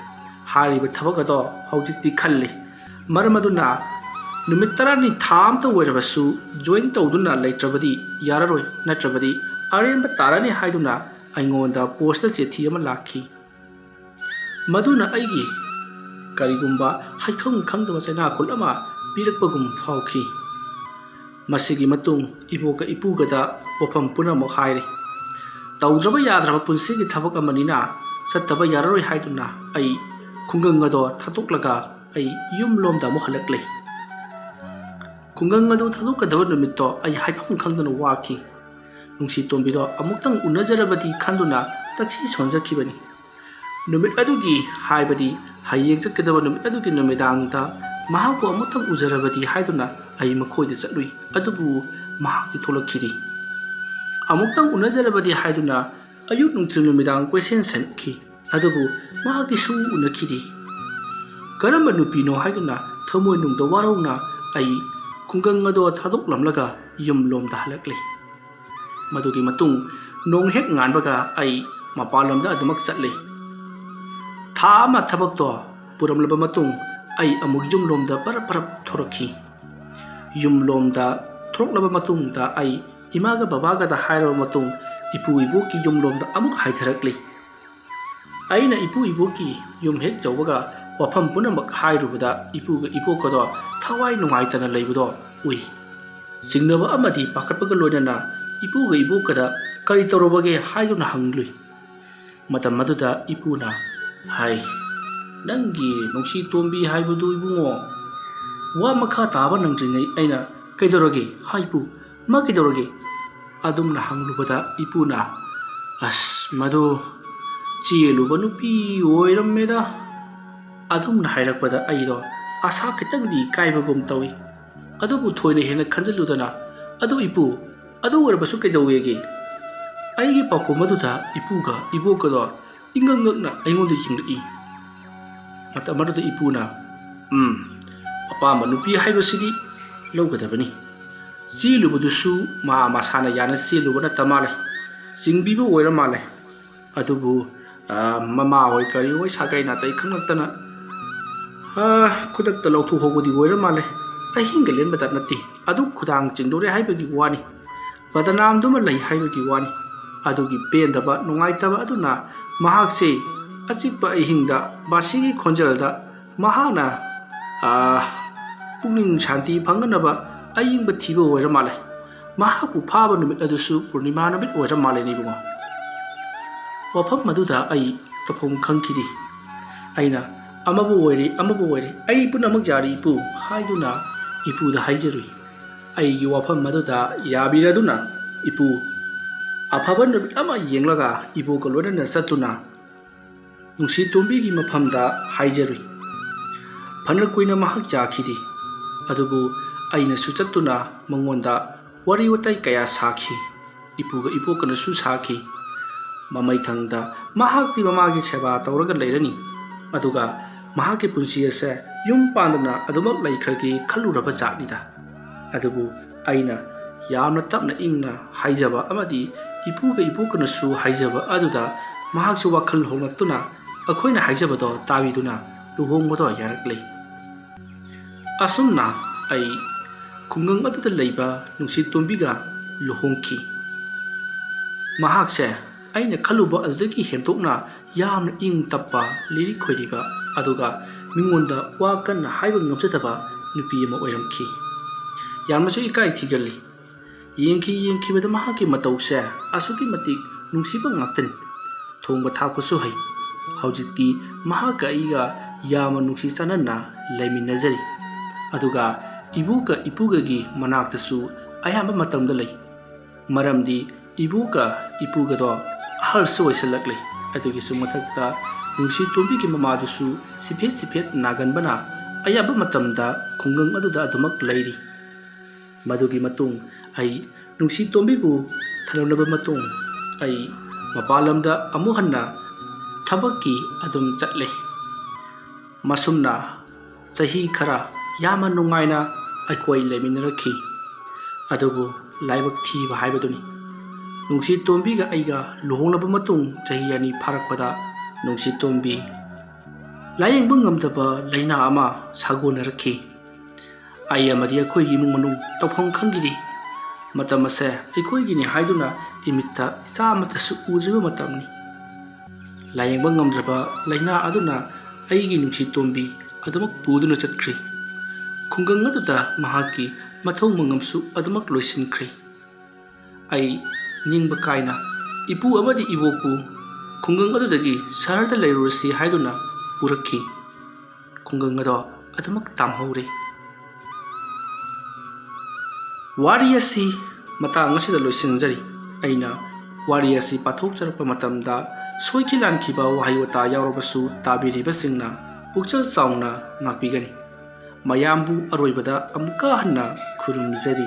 ꯍꯥꯏꯔꯤꯕ ꯊꯕꯛ ꯑꯗꯣ ꯍꯧꯖꯤꯛꯇꯤ ꯈꯜꯂꯤ꯫ ꯃꯔꯝ ꯑꯗꯨꯅ ꯅꯨꯃꯤꯠ ꯇꯔꯥꯅꯤ ꯊꯥ ꯑꯃꯇ ꯑꯣꯏꯔꯕꯁꯨ join ꯇꯧꯗꯨꯅ ꯂꯩꯇ꯭ꯔꯕꯗꯤ ꯌꯥꯔꯔꯣꯏ, ꯅꯠꯇ꯭ꯔꯕꯗꯤ ꯑꯔꯦꯝꯕ ꯇꯥꯔꯅꯤ ꯍꯥꯏꯗꯨꯅ ꯑꯩꯉꯣꯟꯗ post ꯆꯤꯊꯤ ꯑꯃ ꯂꯥꯛꯈꯤ꯫ ꯃꯗꯨꯅ ꯑꯩꯒꯤ ꯀꯔꯤꯒꯨꯝꯕ ꯍꯥꯏꯐꯝ ꯈꯪꯗꯕ ꯆꯩꯅꯥꯈꯨꯜ ꯑꯃ ꯄꯤꯔꯛꯄꯒꯨꯝ ꯐꯥꯎꯈꯤ꯫ ꯃꯁꯤꯒꯤ ꯃꯇꯨꯡ ꯏꯕꯣꯛꯀ ꯏꯄꯨꯒꯗ ꯋꯥꯐꯝ ꯄꯨꯝꯅꯃꯛ ꯍꯥꯏꯔꯤ꯫ ꯇꯧꯗ꯭ꯔꯕ ꯌꯥꯗ꯭ꯔꯕ ꯄꯨꯟꯁꯤꯒꯤ ꯊꯕꯛ ꯑꯃꯅꯤꯅ ꯆꯠꯇꯕ ꯌꯥꯔꯔꯣꯏ ꯍꯥꯏꯗꯨꯅ ꯑꯩ ꯈꯨꯡꯒꯪ ꯑꯗꯣ ꯊꯥꯗꯣꯛꯂꯒ ꯑꯩ ꯌꯨꯝꯂꯣꯝꯗ ꯑꯃꯨꯛ ꯍꯜꯂꯛꯂꯦ꯫ ꯈꯨꯡꯒꯪ ꯑꯗꯨ ꯊꯥꯗꯣꯛꯀꯗꯕ ꯅꯨꯃꯤꯠꯇꯣ ꯑꯩ ꯍꯥꯏꯐꯝ ꯈꯪꯗꯅ ꯋꯥꯈꯤ꯫ ꯅꯨꯡꯁꯤꯇꯣꯝꯕꯤꯗꯣ ꯑꯃꯨꯛꯇꯪ ꯎꯅꯖꯔꯕꯗꯤ ꯈꯟꯗꯨꯅ ꯇꯛꯁꯤ ꯁꯣꯟꯖꯈꯤꯕꯅꯤ꯫ ꯅꯨꯃꯤꯠ ꯑꯗꯨꯒꯤ, ꯍꯥꯏꯕꯗꯤ ꯍꯌꯦꯡ ꯆꯠꯀꯗꯕ ꯅꯨꯃꯤꯠ ꯑꯗꯨꯒꯤ ꯅꯨꯃꯤꯗꯥꯡꯗ ꯃꯍꯥꯛꯄꯨ ꯑꯃꯨꯛꯇꯪ ꯎꯖꯔꯕꯗꯤ ꯍꯥꯏꯗꯨꯅ ꯑꯩ ꯃꯈꯣꯏꯗ ꯆꯠꯂꯨꯏ꯫ ꯑꯗꯨꯕꯨ ꯃꯍꯥꯛꯇꯤ ꯊꯣꯛꯂꯛꯈꯤꯗꯦ꯫ ꯑꯃꯨꯛꯇꯪ ꯎꯅꯖꯔꯕꯗꯤ ꯍꯥꯏꯗꯨꯅ ꯑꯌꯨꯛ ꯅꯨꯡꯊꯤꯜ ꯅꯨꯃꯤꯗꯥꯡ ꯀꯣꯏꯁꯦꯟ ꯁꯦꯟꯈꯤ꯫ ꯑꯗꯨꯕꯨ ꯃꯍꯥꯛꯇꯤ ꯁꯨꯡꯎ ꯎꯅꯈꯤꯗꯦ꯫ ꯀꯔꯝꯕ ꯅꯨꯄꯤꯅꯣ ꯍꯥꯏꯗꯨꯅ ꯊꯃꯣꯏꯅꯨꯡꯗ ꯋꯥꯔꯧꯅ ꯑꯩ ꯈꯨꯡꯒꯪ ꯑꯗꯣ ꯊꯥꯗꯣꯛꯂꯝꯂꯒ ꯌꯨꯝꯂꯣꯝꯗ ꯍꯜꯂꯛꯂꯦ꯫ ꯃꯗꯨꯒꯤ ꯃꯇꯨꯡ ꯅꯣꯡ ꯍꯦꯛ ꯉꯥꯟꯕꯒ ꯑꯩ ꯃꯄꯥꯟꯂꯣꯝꯗ ꯑꯗꯨꯃꯛ ꯆꯠꯂꯦ꯫ ꯊꯥ ꯑꯃ ꯊꯕꯛꯇꯣ ꯄꯨꯔꯝꯂꯕ ꯃꯇꯨꯡ ꯑꯩ ꯑꯃꯨꯛ ꯌꯨꯝꯂꯣꯝꯗ ꯄꯔꯞ ꯄꯔꯞ ꯊꯣꯔꯛꯈꯤ꯫ ꯌꯨꯝꯂꯣꯝꯗ ꯊꯣꯔꯛꯂꯕ ꯃꯇꯨꯡꯗ ꯑꯩ ꯏꯃꯥꯒ ꯕꯕꯥꯒꯗ ꯍꯥꯏꯔꯕ ꯃꯇꯨꯡ ꯏꯄꯨ ꯏꯕꯣꯛꯀꯤ ꯌꯨꯝꯂꯣꯝꯗ ꯑꯃꯨꯛ ꯍꯥꯏꯊꯔꯛꯂꯤ꯫ ꯑꯩꯅ ꯏꯄꯨ ꯏꯕꯣꯛꯀꯤ ꯌꯨꯝ ꯍꯦꯛ ꯌꯧꯕꯒ ꯋꯥꯐꯝ ꯄꯨꯝꯅꯃꯛ ꯍꯥꯏꯔꯨꯕꯗ ꯏꯄꯨꯒ ꯏꯕꯣꯛꯀꯗꯣ ꯊꯋꯥꯏ ꯅꯨꯡꯉꯥꯏꯇꯅ ꯂꯩꯕꯗꯣ ꯎꯏ꯫ ꯆꯤꯡꯅꯕ ꯑꯃꯗꯤ ꯄꯥꯈꯠꯄꯒ ꯂꯣꯏꯅꯅ ꯏꯄꯨꯒ ꯏꯕꯣꯛꯀꯗ "ꯀꯔꯤ ꯇꯧꯔꯕꯒꯦ?" ꯍꯥꯏꯗꯨꯅ ꯍꯪꯂꯨꯏ꯫ ꯃꯇꯝ ꯑꯗꯨꯗ ꯏꯄꯨꯅ ꯍꯥꯏ, "ꯅꯪꯒꯤ ꯅꯨꯡꯁꯤ ꯇꯣꯝꯕꯤ ꯍꯥꯏꯕꯗꯨ ꯏꯕꯨꯡꯉꯣ, ꯋꯥ ꯃꯈꯥ ꯇꯥꯕ ꯅꯪꯗ꯭ꯔꯤꯉꯩ ꯑꯩꯅ ꯀꯩꯗꯧꯔꯒꯦ? ꯍꯥꯏꯕꯨ ꯃꯥ ꯀꯩꯗꯧꯔꯒꯦ?" ꯑꯗꯨꯝꯅ ꯍꯪꯂꯨꯕꯗ ꯏꯄꯨꯅ, "ꯑꯁ, ꯃꯗꯨ ꯆꯦꯜꯂꯨꯕ ꯅꯨꯄꯤ ꯑꯣꯏꯔꯝꯃꯦꯗ"꯫ ꯑꯗꯨꯝꯅ ꯍꯥꯏꯔꯛꯄꯗ ꯑꯩꯗꯣ ꯑꯁꯥ ꯈꯤꯇꯪꯗꯤ ꯀꯥꯏꯕꯒꯨꯝ ꯇꯧꯏ꯫ ꯑꯗꯨꯕꯨ ꯊꯣꯏꯅ ꯍꯦꯟꯅ ꯈꯟꯖꯤꯜꯂꯨꯗꯅ, "ꯑꯗꯨ ꯏꯄꯨ, ꯑꯗꯨ ꯑꯣꯏꯔꯕꯁꯨ ꯀꯩꯗꯧꯋꯦꯒꯦ?" ꯑꯩꯒꯤ ꯄꯥꯎꯈꯨꯝ ꯑꯗꯨꯗ ꯏꯄꯨꯒ ꯏꯕꯣꯛꯀꯗꯣ ꯏꯉꯛ ꯉꯛꯅ ꯑꯩꯉꯣꯟꯗ ꯌꯦꯡꯂꯛꯏ꯫ ꯃꯇꯝ ꯑꯗꯨꯗ ꯏꯄꯨꯅ, "ꯎꯝ, ꯑꯄꯥꯝꯕ ꯅꯨꯄꯤ ꯍꯥꯏꯕꯁꯤꯗꯤ ꯂꯧꯒꯗꯕꯅꯤ꯫ ꯆꯦꯜꯂꯨꯕꯗꯨꯁꯨ ꯃꯥ ꯃꯁꯥꯅ ꯌꯥꯅ ꯆꯦꯜꯂꯨꯕ ꯅꯠꯇ ꯃꯥꯜꯂꯦ꯫ ꯆꯤꯡꯕꯤꯕ ꯑꯣꯏꯔ ꯃꯥꯜꯂꯦ꯫ ꯑꯗꯨꯕꯨ, ꯑ, ꯃꯃꯥ ꯍꯣꯏ ꯀꯔꯤ ꯍꯣꯏ ꯁꯥꯒꯩ ꯅꯥꯇꯩ ꯈꯪꯂꯛꯇꯅ, ꯑ, ꯈꯨꯗꯛꯇ ꯂꯧꯊꯣꯛꯍꯧꯕꯗꯤ ꯑꯣꯏꯔ ꯃꯥꯜꯂꯦ꯫ ꯑꯍꯤꯡꯒ ꯂꯦꯟꯕ ꯖꯥꯠ ꯅꯠꯇꯦ꯫ ꯑꯗꯨ ꯈꯨꯗꯥꯡ ꯆꯤꯡꯗꯣꯔꯦ ꯍꯥꯏꯕꯒꯤ ꯋꯥꯅꯤ꯫ ꯕꯗꯅꯥꯝꯗꯨꯃ ꯂꯩ ꯍꯥꯏꯕꯒꯤ ꯋꯥꯅꯤ꯫ ꯑꯗꯨꯒꯤ ꯄꯦꯟꯗꯕ, ꯅꯨꯡꯉꯥꯏꯇꯕ ꯑꯗꯨꯅ ꯃꯍꯥꯛꯁꯦ ꯑꯆꯤꯛꯄ ꯑꯍꯤꯡꯗ ꯕꯥꯁꯤꯒꯤ ꯈꯣꯟꯖꯦꯜꯗ ꯃꯍꯥꯛꯅ, ꯑ, ꯄꯨꯛꯅꯤꯡ ꯁꯥꯟꯇꯤ ꯐꯪꯅꯅꯕ ꯑꯌꯤꯡꯕ ꯊꯤꯕ ꯑꯣꯏꯔ ꯃꯥꯜꯂꯦ꯫ ꯃꯍꯥꯛꯄꯨ ꯐꯥꯕ ꯅꯨꯃꯤꯠ ꯑꯗꯨꯁꯨ ꯄꯨꯔꯅꯤꯃꯥ ꯅꯨꯃꯤꯠ ꯑꯣꯏꯔ ꯃꯥꯜꯂꯦꯅꯦ ꯏꯕꯨꯡꯉꯣ"꯫ ꯋꯥꯐꯝ ꯑꯗꯨꯗ ꯑꯩ ꯇꯧꯐꯝ ꯈꯪꯈꯤꯗꯦ꯫ ꯑꯩꯅ, "ꯑꯃꯕꯨ ꯑꯣꯏꯔꯦ, ꯑꯃꯕꯨ ꯑꯣꯏꯔꯦ, ꯑꯩ ꯄꯨꯝꯅꯃꯛ ꯌꯥꯔꯦ ꯏꯄꯨ" ꯍꯥꯏꯗꯨꯅ ꯏꯄꯨꯗ ꯍꯥꯏꯖꯔꯨꯏ꯫ ꯑꯩꯒꯤ ꯋꯥꯐꯝ ꯑꯗꯨꯗ ꯌꯥꯕꯤꯔꯗꯨꯅ ꯏꯄꯨ ꯑꯐꯕ ꯅꯨꯃꯤꯠ ꯑꯃ ꯌꯦꯡꯂꯒ ꯏꯕꯣꯛꯀ ꯂꯣꯏꯅꯅ ꯆꯠꯇꯨꯅ ꯅꯨꯡꯁꯤ ꯇꯣꯝꯕꯤꯒꯤ ꯃꯐꯝꯗ ꯍꯥꯏꯖꯔꯨꯏ꯫ ꯐꯅ ꯀꯨꯏꯅ ꯃꯍꯥꯛ ꯌꯥꯈꯤꯗꯦ꯫ ꯑꯗꯨꯕꯨ ꯑꯩꯅꯁꯨ ꯆꯠꯇꯨꯅ ꯃꯉꯣꯟꯗ ꯋꯥꯔꯤ ꯋꯥꯇꯥꯏ ꯀꯌꯥ ꯁꯥꯈꯤ꯫ ꯏꯄꯨꯒ ꯏꯕꯣꯛꯀꯅꯁꯨ ꯁꯥꯈꯤ꯫ ꯃꯃꯩꯊꯪꯗ ꯃꯍꯥꯛꯇꯤ ꯃꯃꯥꯒꯤ ꯁꯦꯕꯥ ꯇꯧꯔꯒ ꯂꯩꯔꯅꯤ꯫ ꯑꯗꯨꯒ ꯃꯍꯥꯛꯀꯤ ꯄꯨꯟꯁꯤ ꯑꯁꯦ ꯌꯨꯝ ꯄꯥꯟꯗꯅ ꯑꯗꯨꯃꯛ ꯂꯩꯈ꯭ꯔꯒꯦ ꯈꯜꯂꯨꯔꯕ ꯖꯥꯠꯅꯤꯗ꯫ ꯑꯗꯨꯕꯨ ꯑꯩꯅ ꯌꯥꯝꯅ ꯇꯞꯅ ꯏꯪꯅ ꯍꯥꯏꯖꯕ ꯑꯃꯗꯤ ꯏꯄꯨꯒ ꯏꯕꯣꯛꯀꯅꯁꯨ ꯍꯥꯏꯖꯕ ꯑꯗꯨꯗ ꯃꯍꯥꯛꯁꯨ ꯋꯥꯈꯜ ꯍꯣꯡꯂꯛꯇꯨꯅ ꯑꯩꯈꯣꯏꯅ ꯍꯥꯏꯖꯕꯗꯣ ꯇꯥꯕꯤꯗꯨꯅ ꯂꯨꯍꯣꯡꯕꯗꯣ ꯌꯥꯔꯛꯂꯦ꯫ ꯑꯁꯨꯝꯅ ꯑꯩ ꯈꯨꯡꯒꯪ ꯑꯗꯨꯗ ꯂꯩꯕ ꯅꯨꯡꯁꯤ ꯇꯣꯝꯕꯤꯒ ꯂꯨꯍꯣꯡꯈꯤ꯫ ꯃꯍꯥꯛꯁꯦ ꯑꯩꯅ ꯈꯜꯂꯨꯕ ꯑꯗꯨꯗꯒꯤ ꯍꯦꯟꯗꯣꯛꯅ ꯌꯥꯝꯅ ꯏꯪ ꯇꯞꯄ, ꯂꯤꯔꯤꯛ ꯈꯣꯏꯔꯤꯕ, ꯑꯗꯨꯒ ꯃꯤꯉꯣꯟꯗ ꯋꯥ ꯀꯟꯅ ꯍꯥꯏꯕ ꯉꯝꯖꯗꯕ ꯅꯨꯄꯤ ꯑꯃ ꯑꯣꯏꯔꯝꯈꯤ꯫ ꯌꯥꯝꯅꯁꯨ ꯏꯀꯥꯏ ꯊꯤꯒꯜꯂꯤ꯫ ꯌꯦꯡꯈꯤ ꯌꯦꯡꯈꯤꯕꯗ ꯃꯍꯥꯛꯀꯤ ꯃꯇꯧꯁꯦ ꯑꯁꯨꯛꯀꯤ ꯃꯇꯤꯛ ꯅꯨꯡꯁꯤꯕ ꯉꯥꯛꯇꯅꯤ꯫ ꯊꯣꯡꯕ ꯊꯥꯛꯄꯁꯨ ꯍꯩ꯫ ꯍꯧꯖꯤꯛꯇꯤ ꯃꯍꯥꯛꯀ ꯑꯩꯒ ꯌꯥꯝꯅ ꯅꯨꯡꯁꯤ ꯆꯥꯟꯅꯅ ꯂꯩꯃꯤꯟꯅꯖꯔꯤ꯫ ꯑꯗꯨꯒ ꯏꯕꯣꯛꯀ ꯏꯄꯨꯒꯒꯤ ꯃꯅꯥꯛꯇꯁꯨ ꯑꯌꯥꯝꯕ ꯃꯇꯝꯗ ꯂꯩ꯫ ꯃꯔꯝꯗꯤ ꯏꯕꯣꯛꯀ ꯏꯄꯨꯒꯗꯣ ꯑꯍꯜꯁꯨ ꯑꯣꯏꯁꯜꯂꯛꯂꯦ꯫ ꯑꯗꯨꯒꯤꯁꯨ ꯃꯊꯛꯇ ꯅꯨꯡꯁꯤ ꯇꯣꯝꯕꯤꯒꯤ ꯃꯃꯥꯗꯨꯁꯨ ꯆꯤꯐꯦꯠ ꯆꯤꯐꯦꯠ ꯅꯥꯒꯟꯕꯅ ꯑꯌꯥꯝꯕ ꯃꯇꯝꯗ ꯈꯨꯡꯒꯪ ꯑꯗꯨꯗ ꯑꯗꯨꯃꯛ ꯂꯩꯔꯤ꯫ ꯃꯗꯨꯒꯤ ꯃꯇꯨꯡ ꯑꯩ ꯅꯨꯡꯁꯤ ꯇꯣꯝꯕꯤꯕꯨ ꯊꯅꯝꯂꯕ ꯃꯇꯨꯡ ꯑꯩ ꯃꯄꯥꯟ ꯂꯝꯗ ꯑꯃꯨꯛ ꯍꯟꯅ ꯊꯕꯛꯀꯤ ꯑꯗꯨꯝ ꯆꯠꯂꯦ꯫ ꯃꯁꯨꯝꯅ ꯆꯍꯤ ꯈꯔ ꯌꯥꯝꯅ ꯅꯨꯡꯉꯥꯏꯅ ꯑꯩꯈꯣꯏ ꯂꯩꯃꯤꯟꯅꯔꯛꯈꯤ꯫ ꯑꯗꯨꯕꯨ ꯂꯥꯏꯕꯛ ꯊꯤꯕ ꯍꯥꯏꯕꯗꯨꯅꯤ꯫ ꯅꯨꯡꯁꯤ ꯇꯣꯝꯕꯤꯒ ꯑꯩꯒ ꯂꯨꯍꯣꯡꯂꯕ ꯃꯇꯨꯡ ꯆꯍꯤ ꯑꯅꯤ ꯐꯥꯔꯛꯄꯗ ꯅꯨꯡꯁꯤ ꯇꯣꯝꯕꯤ ꯂꯥꯌꯦꯡꯕ ꯉꯝꯗꯕ ꯂꯥꯏꯅꯥ ꯑꯃ ꯁꯥꯒꯣꯟꯅꯔꯛꯈꯤ꯫ ꯑꯩ ꯑꯃꯗꯤ ꯑꯩꯈꯣꯏꯒꯤ ꯏꯃꯨꯡ ꯃꯅꯨꯡ ꯇꯧꯐꯝ ꯈꯪꯈꯤꯗꯦ꯫ ꯃꯇꯝ ꯑꯁꯦ ꯑꯩꯈꯣꯏꯒꯤꯅꯤ ꯍꯥꯏꯗꯨꯅ ꯏꯃꯤꯠꯇ ꯏꯆꯥ ꯑꯃꯠꯇꯁꯨ ꯎꯗ꯭ꯔꯤꯕ ꯃꯇꯝꯅꯤ꯫ ꯂꯥꯌꯦꯡꯕ ꯉꯝꯗ꯭ꯔꯕ ꯂꯥꯏꯅꯥ ꯑꯗꯨꯅ ꯑꯩꯒꯤ ꯅꯨꯡꯁꯤ ꯇꯣꯝꯕꯤ ꯑꯗꯨꯃꯛ ꯄꯨꯗꯨꯅ ꯆꯠꯈ꯭ꯔꯤ꯫ ꯈꯨꯡꯒꯪ ꯑꯗꯨꯗ ꯃꯍꯥꯛꯀꯤ ꯃꯊꯧ ꯃꯉꯝꯁꯨ ꯑꯗꯨꯃꯛ ꯂꯣꯏꯁꯤꯟꯈ꯭ꯔꯦ꯫ ꯑꯩ ꯅꯤꯡꯕ ꯀꯥꯏꯅ ꯏꯄꯨ ꯑꯃꯗꯤ ꯏꯕꯣꯛꯄꯨ ꯈꯨꯡꯒꯪ ꯑꯗꯨꯗꯒꯤ ꯁꯍꯔꯗ ꯂꯩꯔꯨꯔꯁꯤ ꯍꯥꯏꯗꯨꯅ ꯄꯨꯔꯛꯈꯤ꯫ ꯈꯨꯡꯒꯪ ꯑꯗꯣ ꯑꯗꯨꯃꯛ ꯇꯥꯝꯍꯧꯔꯦ꯫ ꯋꯥꯔꯤ ꯑꯁꯤ ꯃꯇꯥꯡ ꯑꯁꯤꯗ ꯂꯣꯏꯁꯤꯟꯖꯔꯤ꯫ ꯑꯩꯅ ꯋꯥꯔꯤ ꯑꯁꯤ ꯄꯥꯊꯣꯛꯆꯔꯛꯄ ꯃꯇꯝꯗ ꯁꯣꯏꯈꯤ ꯂꯥꯟꯈꯤꯕ ꯋꯥꯍꯩ ꯋꯥꯇꯥ ꯌꯥꯎꯔꯕꯁꯨ ꯇꯥꯕꯤꯔꯤꯕꯁꯤꯡꯅ ꯄꯨꯛꯆꯦꯜ ꯆꯥꯎꯅ ꯉꯥꯛꯄꯤꯒꯅꯤ꯫ ꯃꯌꯥꯝꯕꯨ ꯑꯔꯣꯏꯕꯗ ꯑꯃꯨꯛꯀ ꯍꯟꯅ ꯈꯨꯔꯨꯝꯖꯔꯤ꯫